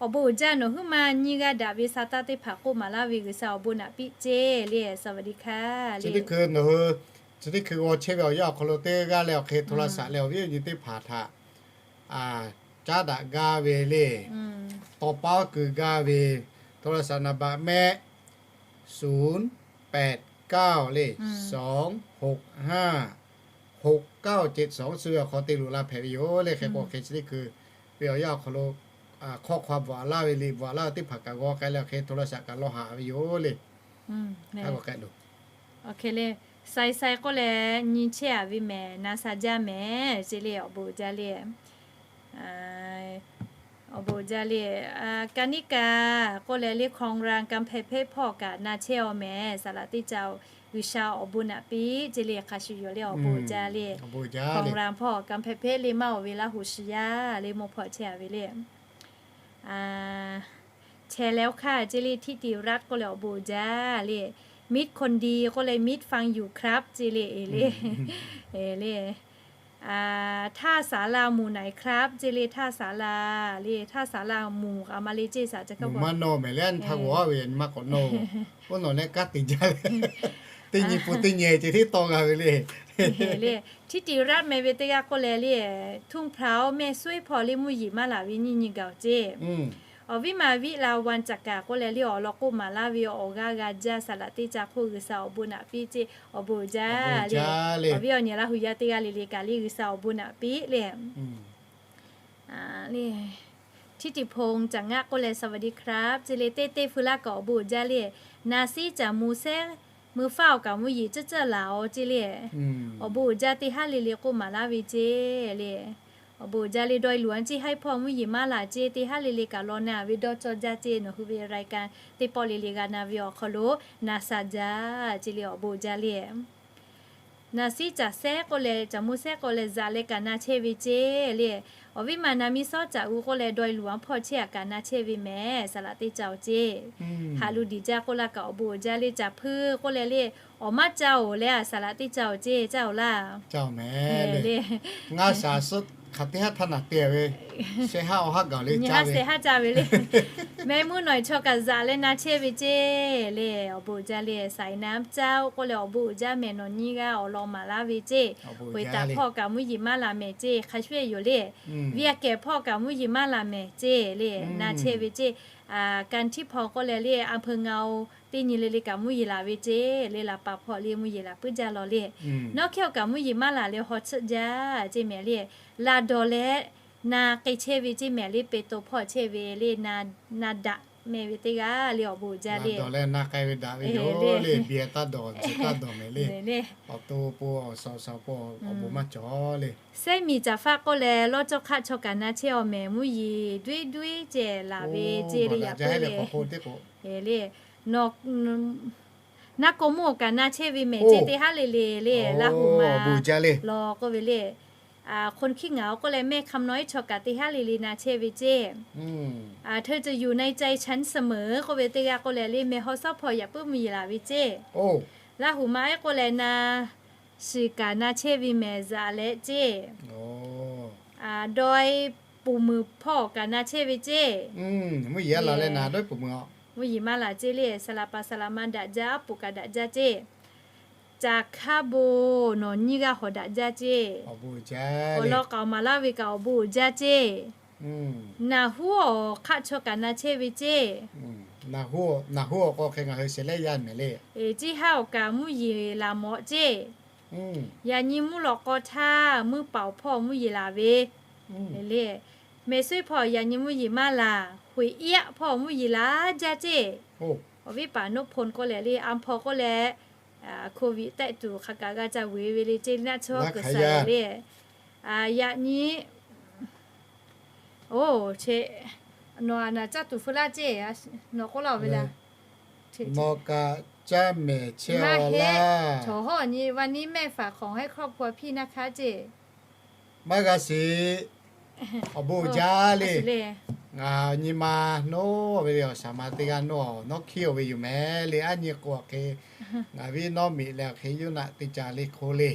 Awˬ bon uiˍ jaˇ, nawˬ huiˉ ma nyiˇ g'aˇ daꞈ ve sa taˇ teˇ hpaˍ k'oˆ maˍ laˇ ve G'uiˬsha awˬ bon naꞈ piˇ ceˇ le. สวัสดีค่ะ le. Chi teˇ hkui g'aw chehˇ ve awˬ yanˇ awˬ hk'aw lo teˇ g'aˇ leh awˬ hk'e โทรศัพท์ leh awˬ viˉ awˬ nyi teˇ hpaˍ htaꞈ caˉ daꞈ gaˇ ve le. Tawˇ paˉ keu gaˇ ve โทรศัพท์ naˍ baꞈ mehˆ ศูนย์แปดเก้า le, สองหกห้าหกเก้าเจ็ดสอง suh ve awˬ hk'aw te loꞈ la hpehꞈ ve yoˬ le. Hk'e k'o hk'e chi teˇ hkui ve awˬ yanˇ awˬ hk'aw lo ข้อความ bvuhꞈ laˇ ve liꞈ bvuhꞈ laˇ ve teˇ hpaˍ kaꞈ g'aw k'ai leh awˬ hk'e โทรศัพท์ kaꞈ law haꞈ ve yoˬ le. Awˬ hk'e le, sai sai k'oˆ leh nyi chehˇ a ve mehˍ, na sha jaˇ mehˍ ceˇ le, awˬ bon uiˍ jaˇ le. Awˬ bon uiˍ jaˇ le. Kaˍniˆ kaꞈ k'oˆ leh le, คลองรัง กำแพงเพชร hpawˇ kaꞈ na chehˇ aw mehˍ, saˍ laꞈ teˇ ca-oˬ, G'uiˬsha awˬ bon naꞈ piˇ ceˇ le, hk'a shuˍ yoˬ le, awˬ bon uiˍ jaˇ le. คลองรัง hpawˇ กำแพงเพชร le maˇ oˬ ve Laˇ huˍ shiˍ yaˇ le mawˇ hpawˇ chehˇ a ve le. Chehˇ leh oˇ hk'aˇ ceˇ le, ธิติรัตน์ k'oˆ leh awˬ bon uiˍ jaˇ le. มิตรคนดี k'oˆ leh มิตรฟังอยู่ครับ ceˇ le, e le, e le. ท่าศาลา หมู่ไหนครับ ceˇ le, ท่าศาลา le, ท่าศาลา mvuhˬ k'aꞈ ma le ceˇ, saˍ ca kaˇ maˇ nawˬ mehˍ le, a nyi htaˇ g'awˬ a ve nyi ma k'awꞈ nawˬ, oˇ nawˬ leh kanˉ te jaˇ le. Teˇ nyi pun teˇ nyi ce tiˉ tawˇ g'a ve le. Le, ธิติรัตน์ meh ve teˇ g'aˇ k'oˆ leh le, ทุ่งพร้าว แม่สวย hpawˇ le mvuhˇ yeˬ maˇ laˬ ve nyiˇ nyi gaˬ-oˬ ceˇ. Awˬ viˉ ma วิลาวัลย์ Caka k'oˆ leh le, awˬ lawn k'oˆ maˍ laˇ ve awˬ g'aˇ g'a jaˇ, saˍ laꞈ teˇ ca hk'oˆ G'uiˬsha awˬ bon naꞈ piˇ ceˇ, awˬ bon uiˍ jaˇ le. Awˬ viˉ awˬ nyi Laˇ huˍ yaˇ teˇ g'aˇ le le kaꞈ le G'uiˬsha awˬ bon naꞈ piˇ le. ทิติพงษ์ จ๋า ngaˆ k'oˆ leh สวัสดีครับ ceˇ le, teˇ teˇ hpu laˇ kaꞈ awˬ bon uiˍ jaˇ le. Na siˉ caˬ mu sehˉ, mui faˉ awˬ kaꞈ mvuhˇ yeˬ ceuˇ ceuˇ laˬ-oˬ ceˇ le. Awˬ bon uiˍ jaˇ, teˇ haˉ le le k'oˆ maˍ laˇ ve ceˇ le. Awˬ bon uiˍ jaˇ le, dawˇ-e luˬ-anˉ ceˇ haˉ hpawˇ mvuhˇ yeˬ maˇ laˬ ceˇ, teˇ haˉ le le kaꞈ law na ve dawˇ cawˇ jaˇ ceˇ. Nawˬ hui ve รายการ teˇ pawˆ le le g'a na ve awˬ hk'aw lo na sha jaˇ ceˇ le, awˬ bon uiˍ jaˇ le. Na siˉ caˬ sehˉ k'oˆ leh, caˬ mu sehˉ k'oˆ leh, zaꞈ leh kaꞈ na chehˇ ve ceˇ le. Awˬ viˉ ma na miˇ sawˉ caꞈ u k'oˆ leh, dawˇ-e luˬ-anˉ hpawˇ chehˇ a kaꞈ na chehˇ ve mehˍ, saˍ laꞈ teˇ ca-oˬ ceˇ. Haꞈ lu diˬ jaˇ k'oˆ laˇ kaꞈ awˬ bon uiˍ jaˇ le. Caˬ hpui k'oˆ leh le, awˬ maˇ caˇ-oˬ leh a, saˍ laꞈ teˇ ca-oˬ ceˇ, caˇ-oˬ laˇ. Ngaˇ shaˍ suhˉ hk'aˬ teˇ haˉ htaˇ naˬ te ve, shehˆ haˉ awˬ haˉ gaˬ le, nyi haˉ shehˆ haˉ caˇ ve le. Meh mvuhˇ nawˬ-e chaw kaꞈ zaꞈ leh na chehˇ ve ceˇ le. Awˬ bon uiˍ jaˇ le. Saiˍ naˉ caˇ-oˬ k'oˆ leh, awˬ bon uiˍ jaˇ mehˍ, nawˬ nyiˇ g'aˇ awˬ lawn maˍ laˇ ve ceˇ. Hoꞈ taꞈ hpawˇ kaꞈ mvuhˇ yeˬ maˇ laˬ mehˍ ceˇ, hk'a shuˍ yoˬ le. Viˇ a kehˬ hpawˇ kaꞈ mvuhˇ yeˬ maˇ laˬ mehˍ ceˇ le. Na chehˇ ve ceˇ. Kanˉ htiˇ hpawˇ k'oˆ leh le, อำเภอเงา teˇ nyi le le kaꞈ mvuhˇ yeˬ laˬ ve ceˇ le. Laˍ paˍ hpawˇ le mvuhˇ yeˬ laˬ puiˉ jaˇ law le. Nawˉ hkehˇ-oˬ kaꞈ mvuhˇ yeˬ maˇ laˬ leh haw tsuhˆ jaˇ ceˇ mehˍ le. Laˬ dawˬ leh na k'ai chehˇ ve ceˇ mehˍ le. Peˍtawˬ hpawˇ chehˇ ve le, na daꞈ meh ve teˇ g'aˇ le, awˬ bon uiˍ jaˇ le. Awˬ to po awˬ shaˍ shaˍ po awˬ bon maˇ cawˬ le. Sehˉ miˬ caˍ faˆ k'oˆ leh, lawˇ cawˇ hk'aˆ chaw kaꞈ na chehˇ aw mehˍ, mvuhˇ yeˬ duiˉ duiˉ ceh laˬ ve ceˇ le, yaꞈ puiˉ le. Le, naˉ k'o mvuhˇ awˬ kaꞈ na chehˇ ve mehˍ ceˇ, teˇ haˉ le le le, Laˇ huˍ ma law k'oˆ ve le. คนขี้เหงา k'oˆ leh, mehˆ hk'aˬ nawˉ iˉ chaw kaꞈ teˇ haˉ le le na chehˇ ve ceˇ. เธอจะอยู่ในใจฉันเสมอ k'oˆ ve teˇ g'aˇ k'oˆ leh le, mehˬ haw sawˉ hpawˇ yaꞈ puiˉ mvuhˇ yeˬ laˬ ve ceˇ. Laˇ huˍ ma iˉ k'oˆ leh na shiˍ kaꞈ na chehˇ ve mehˍ, zaꞈ leh ceˇ. Dawˇ-e poˬ meuˬ hpawˇ kaꞈ na chehˇ ve ceˇ. Mvuhˇ yeˬ a laˬ leh naˍ dawˇ poˬ meuˬ a. Mvuhˇ yeˬ maˇ laˬ ceˇ le, saˍ laˍ paˍ saˍ laˍ ma daꞈ jaˇ, aˉ poꞈ kaꞈ daꞈ jaˇ ceˇ. Caˬ hkaˇ bon nawˬ nyiˇ g'aˇ hawˍ daꞈ jaˇ ceˇ. Awˬ lawn k'aoˍ maˍ laˇ ve kaꞈ awˬ bon uiˍ jaˇ ceˇ. Naˬ huˉ awˬ hk'aˆ chaw kaꞈ na chehˇ ve ceˇ. Naˬ huˉ awˬ k'o hk'e ngaˬ hui sheˍ leh yaˇ mehˍ le. Eˬ, ciˇ haˉ awˬ kaꞈ mvuhˇ yeˬ laˬ mawꞈ ceˇ. Yaꞈ nyi mvuhˇ lawꞈ k'aw htaˇ mvuhˇ paoˍ hpawˇ mvuhˇ yeˬ laˬ ve le. Mehˍ suiˉ hpawˇ yaꞈ nyi mvuhˇ yeˬ maˇ laˬ, Huiˍ Iˉ hpawˇ mvuhˇ yeˬ laˬ jaˇ ceˇ. Awˬ viˉ paˍ Noˉ Hpon k'oˆ leh le, Aˉ hpawˇ k'oˆ leh, Covid teˇ tuˬ hk'a kaꞈ g'a ca vuiˬ ve le ceˇ, naˆ tsuhˇ kuiˬ saˍ le. Yaꞈ nyi, oˬ, nawˬ a naˬ caˇ tuˬ feu laˇ ceˇ, nawˬ k'oˆ laˇ ve le. Nawˬ kaꞈ caˇ mehˍ chehˇ a laˇ. Cawˬ hawˉ nyi วันนี้แม่ฝากของให้ครอบครัวพี่นะคะ ceˇ. Maˇ g'a shiˍ. Awˬ bon uiˍ jaˇ le. Ngaˬ nyi ma nawˉ ve le, awˬ shaˍ ma teˇ g'aˇ nawˉ, nawˉ hkiˉ oˬ ve yoˬ mehˍ le. Aˉ nyi k'o hk'e, ngaˬ viˉ nawˉ miꞈ leh hk'e yawˇ naˆ teˇ ca le hk'oˆ le.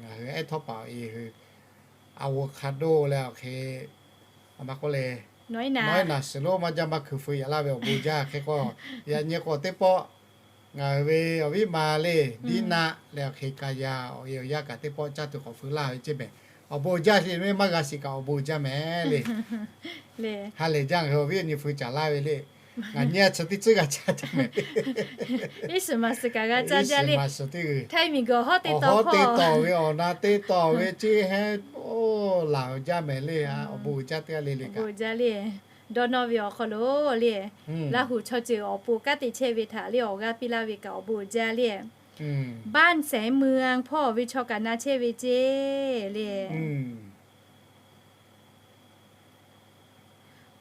Ngaˬ hui ehˉ htawˇ paˍ e hui, avocado leh awˬ hk'e, a ma k'oˆ le, nawˉ naˬ shiˍ lonˉ maˇ jaˇ maˇ hkui feu yaꞈ laˇ ve awˬ bon jaˇ hk'e k'o, yaꞈ nyi k'o teˇ pawˆ ngaˬ hui ve awˬ viˉ ma le, Diˇ naˆ leh awˬ hk'e ka yaˇ awˬ e awˬ yaˇ kaꞈ teˇ pawˆ caˇ tuˬ k'awꞈ feu laˇ ve ceˇ mehˍ. Awˬ bon uiˍ jaˇ le, maˇ g'a shiˍ kaꞈ awˬ bon uiˍ jaˇ mehˍ le. Ha lehˬ jaˇ ngaˬ hui awˬ viˉ awˬ nyi feu caˍ laˇ ve le. Ngaˬ nyi a chi teˇ tcuhˉ g'a caˇ jaˇ mehˍ. Iˉ shiˍ maˍ shiˍ kaꞈ g'a caˇ jaˇ le. Htaiˇ miˬguiˬ hawˉ teˇ tawˍ ve awˬ na teˇ tawˍ ve ceˇ heˉ, oˬ, laˬ jaˇ mehˍ le. Awˬ bon uiˍ jaˇ teˇ g'aˇ le le kaꞈ. Dawˇ nawˇ ve awˬ hk'aw lo le, Laˇhuˍ chaw ceuˬ awˬ pon kanˉ te chehˇ ve htaꞈ le awˬ g'aˇ piˇ laˇ ve kaꞈ awˬ bon uiˍ jaˇ le. Banˇ Sehˍ Meuˇ hpawˇ ve chaw kaꞈ na chehˇ ve ceˇ le.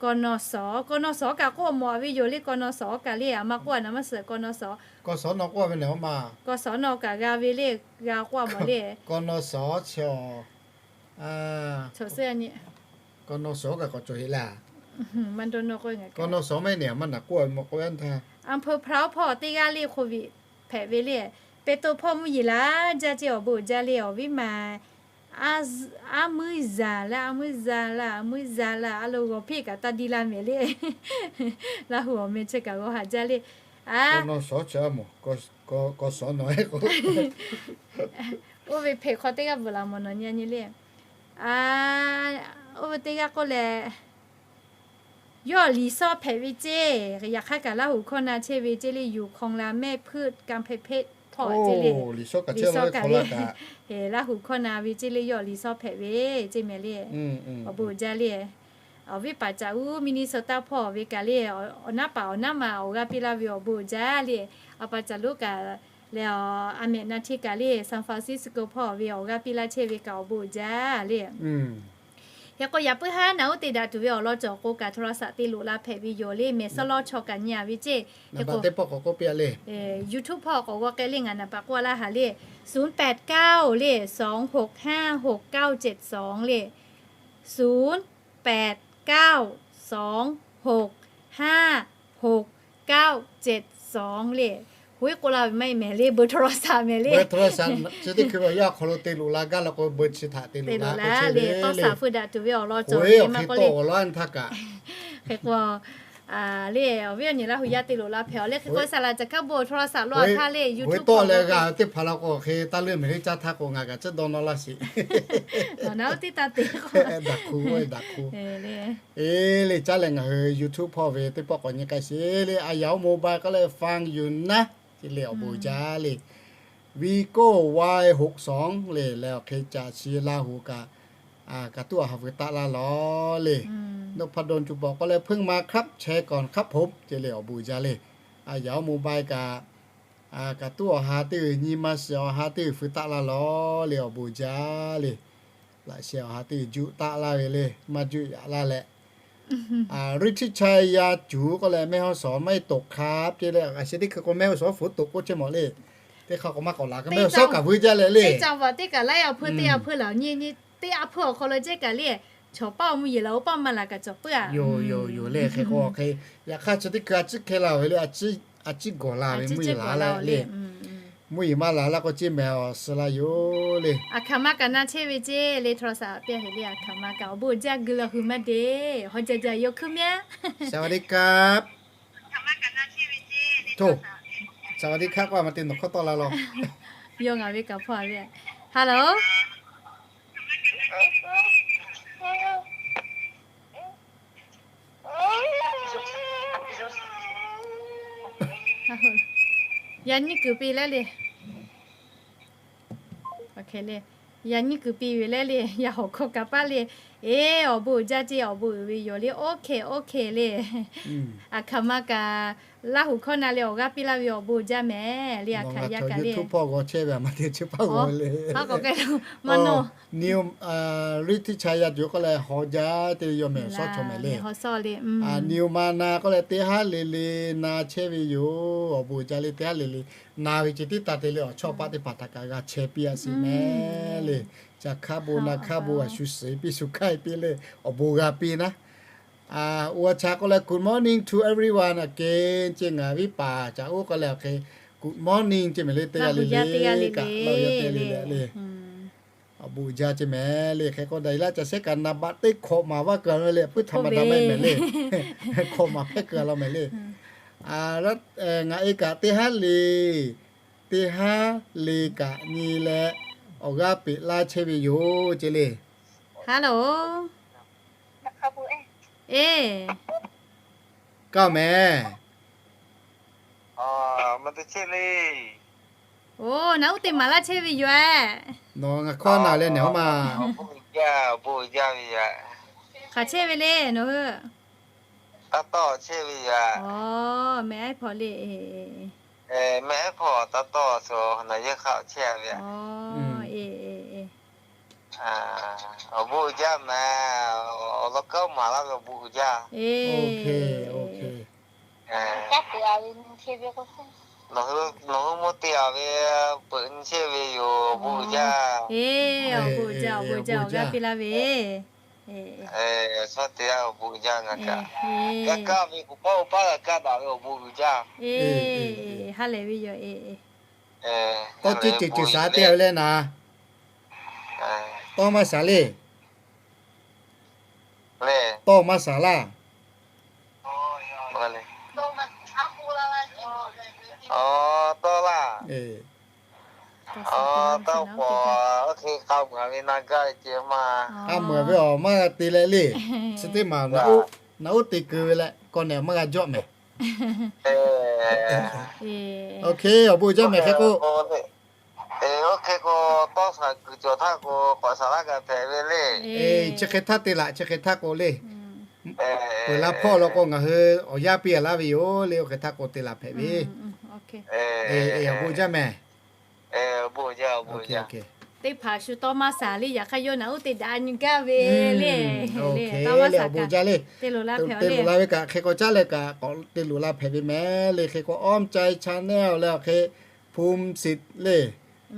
Kawˍ nawˬ sawˍ, kawˍ nawˬ sawˍ kaꞈ k'oˆ mawˬ ve yoˬ le. Kawˍ nawˬ sawˍ kaꞈ le, a ma k'oˆ a naˍ maˇ suhˍ kawˍ nawˬ sawˍ. Kawˍ sawˍ nawˬ k'oˆ ve naˍ ma. Kawˍ sawˍ nawˬ kaꞈ g'a ve le, g'a k'oˆ a mawˬ le. Kawˍ nawˬ sawˍ chi a, kawˍ nawˬ sawˍ kaꞈ k'awꞈ cawˬ heˆ laˇ. Kawˍ nawˬ sawˍ maˇ heˆ nehˬ maˇ naˍ k'oˆ a mawˬ k'oˆ a htaˇ. อำเภอพร้าว hpawˇ teˇ g'aˇ le โควิด hpehꞈ ve le. Pehˍ to hpawˇ mvuhˇ yeˬ laˇ jaˇ ceˇ, awˬ bon uiˍ jaˇ le. Awˬ viˉ ma, aˉ mui zaˬ laˇ, aˉ mui zaˬ laˇ, aˉ mui zaˬ laˇ, a lo g'awˬ hpeˇ kaꞈ taˇ diˇ laˇ mehˍ le. Laˇhuˍ awˬ meh chi kaꞈ g'awˬ haˍ jaˇ le. Kawˍ nawˬ sawˍ chi a mawˬ, kawˍ sawˍ nawˬ e k'o, oˇ ve hpeꞈ hk'aw teˇ g'aˇ bvuhꞈ laˬ mawˬ nawˬ nyi a nyi le. Oˇ ve teˇ g'aˇ k'oˆ leh, yawˇ Liꞈ shawˉ hpehꞈ ve ceˇ. Yaꞈ hk'aˇ kaꞈ Laˇhuˍ hkawˇ na chehˇ ve ceˇ le, อยู่คลองลาแม่พืช กำแพงเพชร hpawˇ ceˇ le. Liꞈ shawˉ kaꞈ le, Laˇhuˍ hkawˇ na ve ceˇ le, yawˇ Liꞈ shawˉ hpehꞈ ve ceˇ mehˍ le. Awˬ bon uiˍ jaˇ le. Awˬ viˉ paˍ caꞈ uˉ Minnesota hpawˇ ve kaꞈ le, awˬ naˉ paˍ awˬ naˉ ma awˬ g'aˇ piˇ laˇ ve awˬ bon uiˍ jaˇ le. A pa caꞈ lonˉ kaꞈ leh, a mehꞈ na hteˇ kaꞈ le, San Francisco hpawˇ ve awˬ g'aˇ piˇ laˇ chehˇ ve kaꞈ awˬ bon uiˍ jaˇ le. Hk'e k'o yaꞈ puiˉ haˉ naˬ uˉ te daꞈ tuˬ ve awˬ lawn cawˬ k'o kaꞈ โทรศัพท์ te loꞈ la hpehꞈ ve yoˬ le. Mehˍ suhˉ lawˇ chaw kaꞈ nyi a ve ceˇ. Teˇ pawˆ k'awꞈ k'oˆ piˇ a le. YouTube hpawˇ k'awꞈ g'aw k'ai le, ngaˬ naˍ paˍ k'oˆ laˇ haˍ le. ศูนย์แปดเก้า le, สองหกห้า หกเก้าเจ็ดสอง le. ศูนย์แปดเก้า สองหกห้า หกเก้าเจ็ดสอง le. Hoˉ k'oˆ la ve maˇ heˆ mehˍ le, เบอร์โทรศัพท์ mehˍ le. Chi teˇ hkui ve awˬ yanˇ hk'aw lo te loꞈ la gaˇ la k'o, เบอร์ chi htaꞈ te loꞈ la k'o, tawˇ shaˍ feu daꞈ tuˬ ve awˬ lawn cawˬ ve maˇ k'oˆ le. Awˬ viˉ awˬ nyi Laˇhuˍ yaˇ te loꞈ la hpehꞈ awˬ le. Hk'e k'o saˍ laꞈ caˬ hkaˉ bon โทรศัพท์ lawˇ htaˇ le, YouTube tawˆ leh g'a teˇ hpaˍ la k'o, hk'e taˇ leuˇ mehˍ le, caˇ htaˇ k'o ngaˬ kaꞈ tcuhˉ dawˇ nawˇ laˇ sheˍ. Awˬ naˬ uˉ tiˉ taˇ te k'o, daꞈ hku, daꞈ hku. E le, caˇ leh ngaˬ hui YouTube hpawˇ ve teˇ pawˆ k'awꞈ nyi k'ai sheˍ le. A yaꞈ oˇ mobile k'oˆ leh ฟังอยู่นะ ceˇ le, awˬ bon jaˇ le. Vivo Y หกสอง le, leh awˬ hk'e caꞈ chi Laˇhuˍ kaꞈ, kaꞈ tuˉ awˬ ha veu taˆ laˇ lawˬ le. Noˇ hpaˇ dawˇ cuˇ paw k'oˆ leh เพิ่งมาครับ แชร์ก่อนครับผม ceˇ le, awˬ bon jaˇ le. A yaꞈ oˇ mobile kaꞈ, kaꞈ tuˉ awˬ ha teˇ g'uiˬ nyi ma shiˍ awˬ ha teˇ g'uiˬ feu taˆ laˇ lawˬ le, awˬ bon jaˇ le. Laꞈ sheh awˬ ha teˇ g'uiˬ juˆ taˆ laˇ ve le, maˇ juˆ yaꞈ laˇ leh. ฤทธิชัย yaˇ cuˬ k'oˆ leh แม่ฮ่องสอนไม่ตกครับ ceˇ le. A sheh teˇ hkui k'o แม่ฮ่องสอน ฝนตก k'oˆ chehˇ mawˬ le. Teˇ hk'aˇ k'o maˇ k'awꞈ laˬ k'o แม่ฮ่องสอน kaꞈ vuiˇ jaˇ leh le. Teˇ caˇ vaꞈ teˇ kaꞈ laiˉ a hpui teˇ a hpui laˬ nyi nyi, teˇ a hpui awˬ hk'aw lo ceh kaꞈ le, chaw paˇ awˬ mvuhˇ yeˬ laˬ oˇ paˇ maˇ laˬ kaꞈ cawˬ puiˉ a. Yoˬ yoˬ yoˬ le, hk'e k'o hk'e, yaꞈ hk'aˇ chi teˇ hkui a ciˉ hk'e la ve le, a ciˉ gawˬ la ve mvuhˇ yeˬ laˬ leh le. Mvuhˇ yeˬ maˇ laˬ laˇ k'o ceˇ mehˍ awˬ suh la yoˬ le. Aˬ hkaˍ ma kaꞈ na chehˇ ve ceˇ le, โทรศัพท์ a piˇ a heˍ le, aˬ hkaˍ ma kaꞈ awˬ bon uiˍ jaˇ guiˬ lawˬ hui maˇ deˇ, haw jaˇ jaˇ yoˬ hkuiˉ mehˍ. สวัสดีครับ โธ่ สวัสดีครับ k'oˆ a ma te nawˬ hkawˇ tawˆ la law. Yawˇ ngaˬ ve kaꞈ hpawˇ a ve. Hello. Yaꞈ nyi kuiˬ piˇ leh le. Yaꞈ nyi kuiˬ piˇ ve leh le, yaꞈ hawˬ hkawˇ kaꞈ paˇ le. Eˬ, awˬ bon uiˍ jaˇ ceˇ, awˬ bon uiˍ ve yoˬ le, OK, OK le. Aˬ hkaˍ ma kaꞈ Laˇ huˍ hkawˇ na le awˬ g'aˇ piˇ laˇ ve awˬ bon uiˍ jaˇ mehˍ le, aˬ hkaˍ yaˇ kaꞈ le. Youtube hpawˇ g'aw chehˇ ve a ma te chi paˇ g'aw le. New, Riti Chaya tuˬ k'oˆ leh haw jaˇ te ve yoˬ mehˍ, shawˉ chaw mehˍ le. New ma na k'oˆ leh teˇ haˉ le le na chehˇ ve yoˬ, awˬ bon uiˍ jaˇ le, teˇ haˉ le le na ve ceh tiˉ taˇ te le, awˬ chawˇ paˆ teˇ hpaˍ htaꞈ kaꞈ g'a chehˇ piˇ a shiˍ mehˍ le. Ca hkaˉ bon na hkaˉ bon a shu suhˍ piˇ shu hkaˇ piˇ le, awˬ bon g'a piˇ naˉ. Oˇ a cha k'oˆ leh, good morning to everyone again ce ngaˬ viˉ paˍ caꞈ oˉ k'oˆ leh awˬ hk'e, good morning ce mehˍ le, teˇ g'aˇ le le kaꞈ la yaˇ teˇ le le le. Awˬ bon uiˍ jaˇ ce mehˍ le, hk'e k'o daꞈ laˇ ca shehˉ kaꞈ naˍ baꞈ teˇ hkawꞈ maˍ vaˇ keu a ve le, puiˉ htaꞈ maˍ daꞈ mehˍ mehˍ le. Hkawꞈ maˍ hpehˇ keu a law mehˍ le. Ngaˬ e kaꞈ teˇ haˉ le, teˇ haˉ le kaꞈ nyi leh awˬ g'aˇ peꞈ laˇ chehˇ ve yoˬ ce le. Hello. Eˬ, kaˇ mehˍ. Oˬ, naˬ uˉ te maˍ laˇ chehˇ ve yoˬ ehˉ. Nawˬ ngaˬ hkawˇ naˬ leh nehˬ oˇ ma. Hk'aˬ chehˇ ve le nawˬ hui. Taˇ tawˇ chehˇ ve yoˬ. Mehˆ ehˉ hpaw le. Mehˆ ehˉ hpaw taˇ tawˇ, nawˬ yehˇ hk'aˆ chehˇ ve. Awˬ bon uiˍ jaˇ mehˍ. Awˬ lawn kanˉ maˍ laˇ ve awˬ bon uiˍ jaˇ. Nawˬ hui mawˇ te a ve peuˬ nyi chehˇ ve yoˬ, awˬ bon uiˍ jaˇ. Awˬ bon uiˍ jaˇ, awˬ bon uiˍ jaˇ, awˬ g'aˇ piˇ laˇ ve. Awˬ bon uiˍ jaˇ ngaˬ kaꞈ. G'a kaˇ ve k'o paˇ oˇ paˇ g'a kaˇ daꞈ ve awˬ bon uiˍ jaˇ. Ha lehˬ ve yoˬ. Tawˇ ceˇ ceuˬ ceuˬ shaˍ te a ve leh naˍ. Tawˇ maˇ shaˍ le. Tawˇ maˇ shaˍ laˇ. Tawˇ laˇ. Tawˇ pa, oˇ hk'e k'a meuꞈ ve na gaˇ ve ce maˇ. K'a meuꞈ ve awˬ maˇ g'a te leh le. Chi teˇ maˬ naˬ uˉ te keu ve leh k'awꞈ nehˬ maˇ g'a jawˆ mehˍ. Oˇ hk'e awˬ bon uiˍ jaˇ mehˍ hk'e k'o. Oˇ hk'e k'o, tawˇ shaˍ kuiˬ cawˬ htaˇ k'o k'awꞈ shaˍ laˇ g'a hpehꞈ ve le. Chi hk'e htaˇ te laꞈ, chi hk'e htaˇ k'o le. Peuˬ la hpawˇ law k'o ngaˬ hui awˬ yanˇ piˇ a laˇ ve yoˬ le, oˇ hk'e htaˇ k'o te laꞈ hpehꞈ ve. Awˬ bon uiˍ jaˇ mehˍ. Teˇ hpaˍ shu tawˇ maˇ shaˍ le, yaꞈ hk'aˇ yawˇ naˬ uˉ te daꞈ nyi gaˇ ve le. Tawˇ maˇ shaˍ kaꞈ te loˍ la hpehꞈ le. Te loˍ la ve kaꞈ hk'e k'o caˉ leh kaꞈ k'awꞈ te loˍ la hpehꞈ ve mehˍ le. Hk'e k'o Awˇ Mcaˇ channel leh awˬ hk'e Phum Sit le,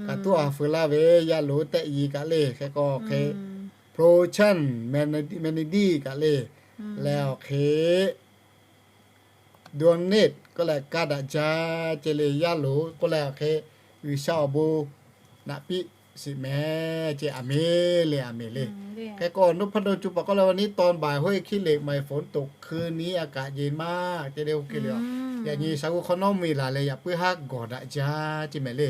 kaꞈ tuˉ a fuiˍ laˇ ve yaˇ loˍ tehꞈ yi kaꞈ le. Hk'e k'o hk'e Pro Chan Many Di kaꞈ le, leh awˬ hk'e Donate k'oˆ leh ka daꞈ jaˇ ce le, yaˇ loˍ k'oˆ leh awˬ hk'e G'uiˬsha awˬ bon naꞈ piˇ shiˍ mehˍ ce, aˍmenˍ le, aˍmenˍ le. Hk'e k'o นพดล co paˍ k'oˆ leh วันนี้ตอนบ่ายห้วยขี้เหล็ก ฝนตก คืนนี้อากาศเย็นมาก ce le, oˇ hk'e le. Yaꞈ nyi sha g'uˇ hk'awꞈ nawˉ mvuhˇ yeˬ laˬ leh yaꞈ puiˉ haˉ gawˬ daꞈ jaˇ ce mehˍ le.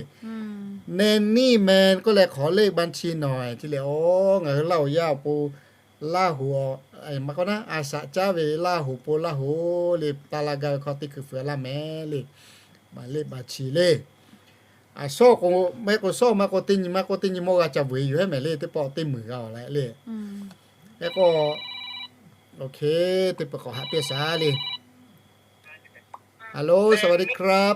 Nanny Man k'oˆ leh ขอเลขบัญชีหน่อย ce le. Oˬ, ngaˬ hui Laˇ huˍ yaˇ awˬ pon Laˇ huˍ, maˇ k'oˆ naˉ, a shaꞈ caˉ ve Laˇ huˍ pon Laˇ huˍ le, taˇ laˇ gaˇ ve hk'aw teˇ hkui fuiˍ laˇ mehˍ le. Maˍ le baˬ chi le. A shawˉ k'o, mehˆ k'o shawˉ maˇ k'oˆ teˇ nyi maˇ k'oˆ teˇ nyi mawˇ g'a ca vuiˬ yoˬ hehˉ mehˍ le, teˇ pawˆ teˇ muiˬ g'a awˬ leh le. Hk'e k'o, oˇ hk'e teˇ peuˬ k'awꞈ haꞈ piˇ shaˍ le. Hello, สวัสดีครับ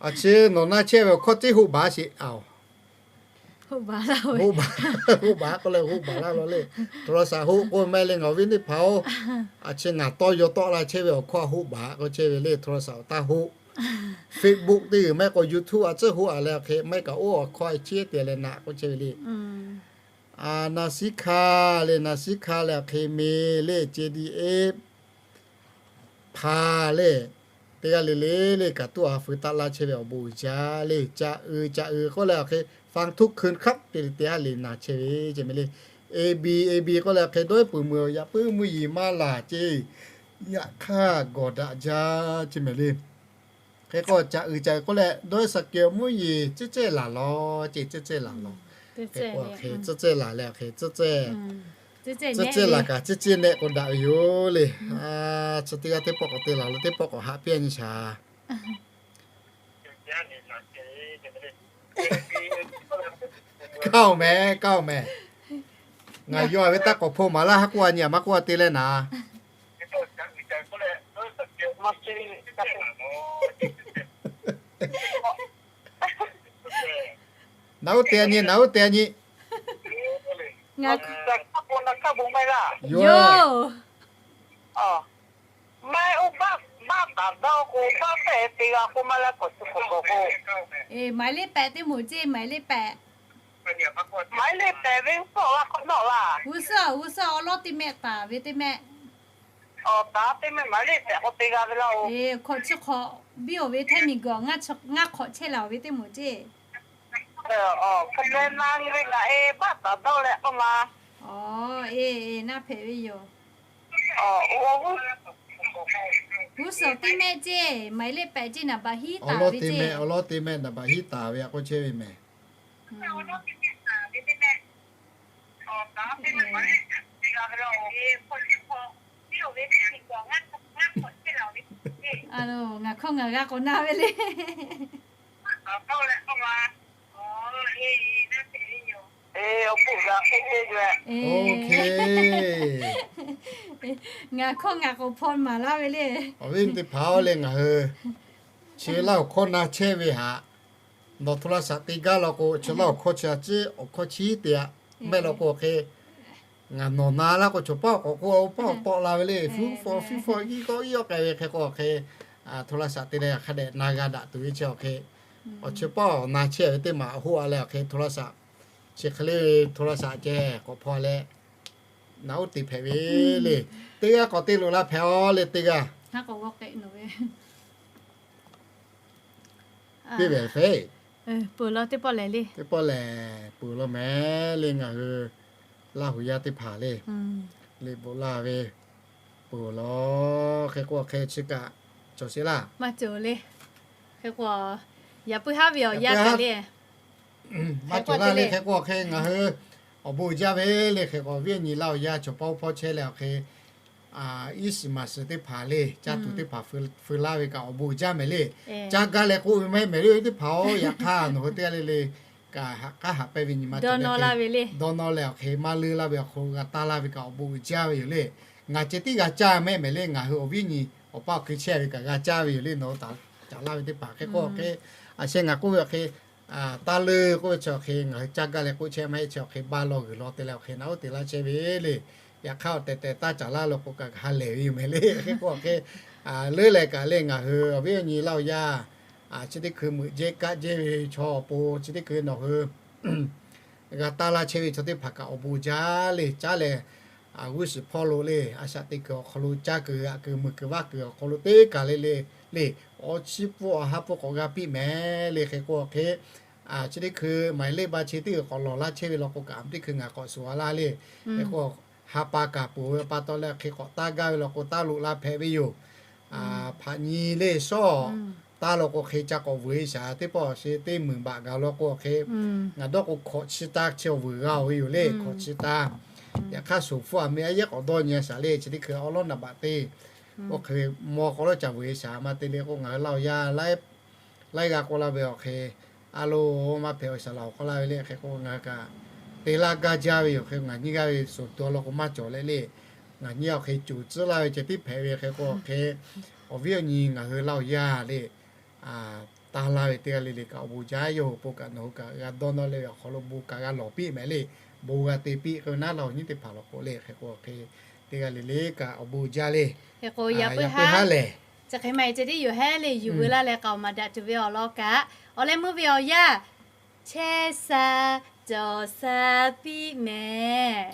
A chi nawˬ naˇ chehˇ ve awˬ hkawˇ tiˉ hoˆ baˬ sheˍ a. Hoˆ baˬ k'oˆ leh hoˆ baˬ laˇ law le. โทรศัพท์ hoˆ k'oˆ maˇ heˆ le, ngaˬ awˬ viˉ teˇ hpaˍ-oˬ, a chi ngaˬ tawˇ yaw tawˆ la chehˇ ve awˬ hkawˇ hoˆ baˬ k'oˆ chehˇ ve le. โทรศัพท์ taˇ hoˆ, Facebook teˇ g'uiˬ maˇ heˆ k'o YouTube a tcuhˉ hoˆ a leh awˬ hk'e maˇ heˆ kaꞈ oˇ awˬ hkawˇ e chehˇ te leh naꞈ k'oˆ chehˇ ve le. Naˍsiˉhkaˆ le, Naˍsiˉhkaˆ leh awˬ hk'e Me le, Cehˇdiˇ-eˇ, Hpaˍ le, teˇ g'aˇ le le le kaꞈ tuˉ awˬ ha feu taˆ laˇ chehˇ ve awˬ bon uiˍ jaˇ le. Caꞈ uiˍ, caꞈ uiˍ k'oˆ leh awˬ hk'e ฟังทุกคืนครับ te le teˇ haˉ le na chehˇ ve ceˇ Me le. Eˇbiˇ, Eˇbiˇ k'oˆ leh awˬ hk'e dawˇ puiˍ meuˬ yaꞈ puiˉ mvuhˇ yeˬ maˇ laˬ ceˇ, yaꞈ hk'aˇ gawˬ daꞈ jaˇ ceˇ Me le. Hk'e k'o caꞈ uiˍ, caꞈ uiˍ k'oˆ leh dawˇ saˍ kehˬ mvuhˇ yeˬ ceˇ ceˇ laˬ lawˬ ceˇ, ceˇ ceˇ laˬ lawˬ. Hk'e k'o hk'e ceˇ ceˇ laˬ leh awˬ hk'e ceˇ ceˇ, ceˇ ceˇ laˬ kaꞈ ceˇ ceˇ nehˆ k'o daꞈ ve yoˬ le. Chi teˇ g'aˇ teˇ pawˆ k'awꞈ te laˬ lo teˇ pawˆ k'awꞈ haꞈ piˇ nyi shaˍ. Kaˇ-oˬ mehˍ, kaˇ-oˬ mehˍ. Ngaˬ yaw ve taˇ k'awꞈ hpaw maˍ laˇ, haˉ k'oˆ a nyi a maˇ k'oˆ a te leh naˍ. Naˍ oˉ te a nyi, naˍ oˉ te a nyi. Yoˬ. Maˍ le pehꞈ teˇ moˍ ceˇ, maˍ le pehꞈ. G'uˇ suhˍ, g'uˇ suhˍ awˬ lawˉ teˇ mehˆ taˍ ve teˇ mehˆ. Hkawꞈ chi hk'awꞈ biˇ-oˬ ve hteˇ miˬ guiˬ ngaˇ hk'awꞈ chehˇ laˬ-oˬ ve teˇ moˍ ceˇ. Aˬ, e, e, naˇ hpehꞈ ve yoˬ. G'uˇ suhˍ teˇ mehˆ ceˇ, maˍ le pehꞈ ceˇ, naˍ baꞈ hiˉ taˍ ve ceˇ. Awˬ lawˉ teˇ mehˆ naˍ baꞈ hiˉ taˍ ve a k'oˆ chehˇ ve mehˍ. Ngaˬ hkawˇ ngaˬ g'a k'awꞈ na ve le. Ngaˬ hkawˇ ngaˬ k'awꞈ hpaw maˍ laˇ ve le. Awˬ viˉ teˇ hpaˍ-oˬ le, ngaˬ hui chi Laˇ huˍ hkawˇ na chehˇ ve haꞈ, nawˬ โทรศัพท์ te gaˇ law k'o, chi Laˇ huˍ hkawˇ chi a ciˉ awˬ hkawˇ chi te a mehˆ law k'o hk'e, ngaˬ nawˬ na laˇ k'o, chaw paˉ k'awꞈ k'oˆ paˉ awˬ tawˆ la ve le. Fuˉ fawˬ fiˉ fawˬ iˉ kawˆ iˉ kawˆ k'ai ve hk'e k'o hk'e, โทรศัพท์ te leh hk'a dehꞈ na g'a daꞈ tuˬ ve chi awˬ hk'e, awˬ chi paˉ awˬ na chehˇ ve teˇ maˬ hoˆ a leh awˬ hk'e โทรศัพท์ chi hk'e le โทรศัพท์ ceh k'awꞈ hpaw leh, naˍ oˉ te hpehꞈ ve le. Teˇ g'aˇ k'awꞈ te loꞈ la hpehꞈ-oˬ le teˇ g'aˇ. Teˇ ve hpehꞈ, teˇ pawˆ lehˬ peuˬ law mehˍ le ngaˬ hui Laˇ huˍ yaˇ teˇ hpaˍ le. Liꞈ bvuhꞈ laˇ ve peuˬ law, hk'e k'o hk'e chi kaꞈ cawˬ sheˍ laˇ. Maˇ cawˬ le. Hk'e k'o, yaꞈ puiˉ haˉ ve awˬ yanˇ kaꞈ le, maˇ cawˬ laˇ le. Hk'e k'o hk'e ngaˬ hui awˬ bon uiˍ jaˇ ve le. Hk'e k'o awˬ viˉ awˬ nyi Laˇ huˍ yaˇ chaw paˉ oˇ hpawˇ chehˇ leh awˬ hk'e iˉ shiˍ maˍ shiˍ teˇ hpaˍ le, caˇ tuˬ teˇ hpaˍ feu laˇ ve kaꞈ awˬ bon uiˍ jaˇ mehˍ le. Caˇ gaˇ leh k'oˆ ve mehˆ mehˍ le teˇ hpaˍ-oˬ. Yaꞈ hk'aˇ nawˬ hui teˇ g'aˇ le le kaꞈ haꞈ k'aˉ haꞈ pehnˇ ve nyi ma cawˬ le. Dawˇ nawˇ leh awˬ hk'e maˇ leuˇ laˇ ve awˬ hk'aw lo g'a taˇ laˇ ve kaꞈ awˬ bon uiˍ jaˇ ve yoˬ le. Ngaˬ ceh tiˉ g'a caˇ mehˆ mehˍ le. Ngaˬ hui awˬ viˉ nyi awˬ paˇ awˬ hk'e chehˇ ve kaꞈ g'a caˇ ve yoˬ le. Nawˬ hui taˍ caˍ laˇ ve teˇ hpaˍ hk'e k'o hk'e, a sheh ngaˬ k'oˆ ve awˬ hk'e taˇ leuˇ k'oˆ ve chi awˬ hk'e ngaˬ hui caˇ gaˇ leh k'oˆ chehˇ maˇ heˆ. Chi awˬ hk'e ba law g'uiˬ law te leh awˬ hk'e naˆ uˉ te laˇ chehˇ ve le. Yaꞈ hk'aˇ awˬ tehˬ tehˬ taˇ caˍ laˇ law k'o kaꞈ ha lehˬ ve yoˬ mehˍ le. Hk'e k'o hk'e, leuˉ leh kaꞈ le ngaˬ hui awˬ viˉ awˬ nyi Laˇ huˍ yaˇ chi teˇ hkui meuꞈ jehˇ kaˆ jehˇ ve chaw awˬ pon chi teˇ hkui nawˬ hui g'a taˇ laˇ chehˇ ve chaw teˇ hpaˍ kaꞈ awˬ bon jaˇ le. Caˉ leh g'uˇ suhˍ hpawˇ lo le, a shaꞈ teꞈ kuiˬ awˬ hk'aw lo caˇ kuiˬ g'aꞈ kuiˬ mui kuiˬ vaˇ kuiˬ awˬ hk'aw lo teˇ kaˬ le le le, awˬ chi pfuhˇ awˬ ha pfuhˇ k'awꞈ g'a piˇ mehˍ le. Hk'e k'o hk'e, chi teˇ hkui maˍ yeˬ leˇ ba chi teˇ g'uiˬ k'awꞈ lawˬ laˇ chehˇ ve law k'o kaꞈ teˇ hkui ngaˬ k'awꞈ suhˍ a laˇ le. Hk'e k'o ha pa kaꞈ peuˬ ve pa taw leh hk'e k'awꞈ taˇ gaˇ ve law k'o taˇ loꞈ la hpehꞈ ve yoˬ. Hpaꞈ nyi le shawˉ taˇ law k'o hk'e ca k'awꞈ vuiˬ e shaˍ. Teˇ pawˆ awˬ sheˍ teˇ meunˍ baꞈ gaˬ law k'o hk'e, ngaˬ dawˇ k'o hkawꞈ chi taˇ chi awˬ vuiˬ g'a-oˬ ve yoˬ le. Hkawꞈ chi taˇ, yaꞈ hk'aˇ shoˍ hpfuhˇ a meh a yehˉ k'awꞈ dawˇ nyi a shaˍ le. Chi teˇ hkui awˉ lawˉ naˍ baꞈ teˇ, oˇ hk'e maw k'aw lawˉ ca vuiˬ e shaˍ. Maˇ te le k'o ngaˬ hui Laˇ huˍ yaˇ laiˉ g'aˇ k'oˆ laˇ ve awˬ hk'e, a lo, maˇ hpehꞈ awˬ shaˍ laꞈ awˬ k'oˆ laˇ ve le. Hk'e k'o ngaˬ hui kaꞈ te laˇ gaˇ jaˇ ve yoˬ. Hk'e ngaˬ nyiˇ g'aˇ ve shoˍ taw law k'o maˇ cawˬ leh le, ngaˬ nyiˇ g'aˇ awˬ hk'e coˬ tcuhˉ laˇ ve ceh tiˉ hpehꞈ ve. Hk'e k'o awˬ hk'e awˬ viˉ awˬ nyi ngaˬ hui Laˇ huˍ yaˇ le, taˇ laˇ ve teˇ g'aˇ le le kaꞈ awˬ bon jaˇ. Yawˇ hui po kaꞈ nawˬ hui kaꞈ g'a dawˇ nawˇ leh ve awˬ hk'aw lo bon kaꞈ g'a lawˬ piˇ mehˍ le. Bon g'a te piˇ k'oˆ ve naˉ Laˇ huˍ nyiˇ teˇ hpaˍ law k'o le. Hk'e k'o awˬ hk'e teˇ g'aˇ le le kaꞈ awˬ bon jaˇ le. Hk'e k'o yaꞈ puiˉ haˉ lehˬ, chi hk'e maˇ heˆ ceh tiˉ yoˬ hehˉ le. Yuˬ veu laˇ leh k'aoˍ maˍ daꞈ tuˬ ve awˬ lawn kaꞈ, awˬ leh meuˇ ve awˬ yanˇ Chehˇ sha, cawˬ sha piˇ mehˍ.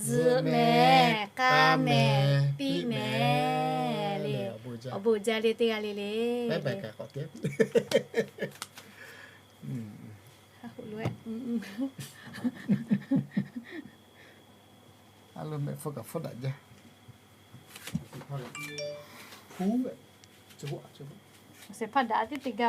Zuhꞈ mehˍ, k'a mehˍ, piˇ mehˍ le. Awˬ bon jaˇ le teˇ g'aˇ le le. Awˬ shehˍ hpaˇ daꞈ teˇ teˇ gaˇ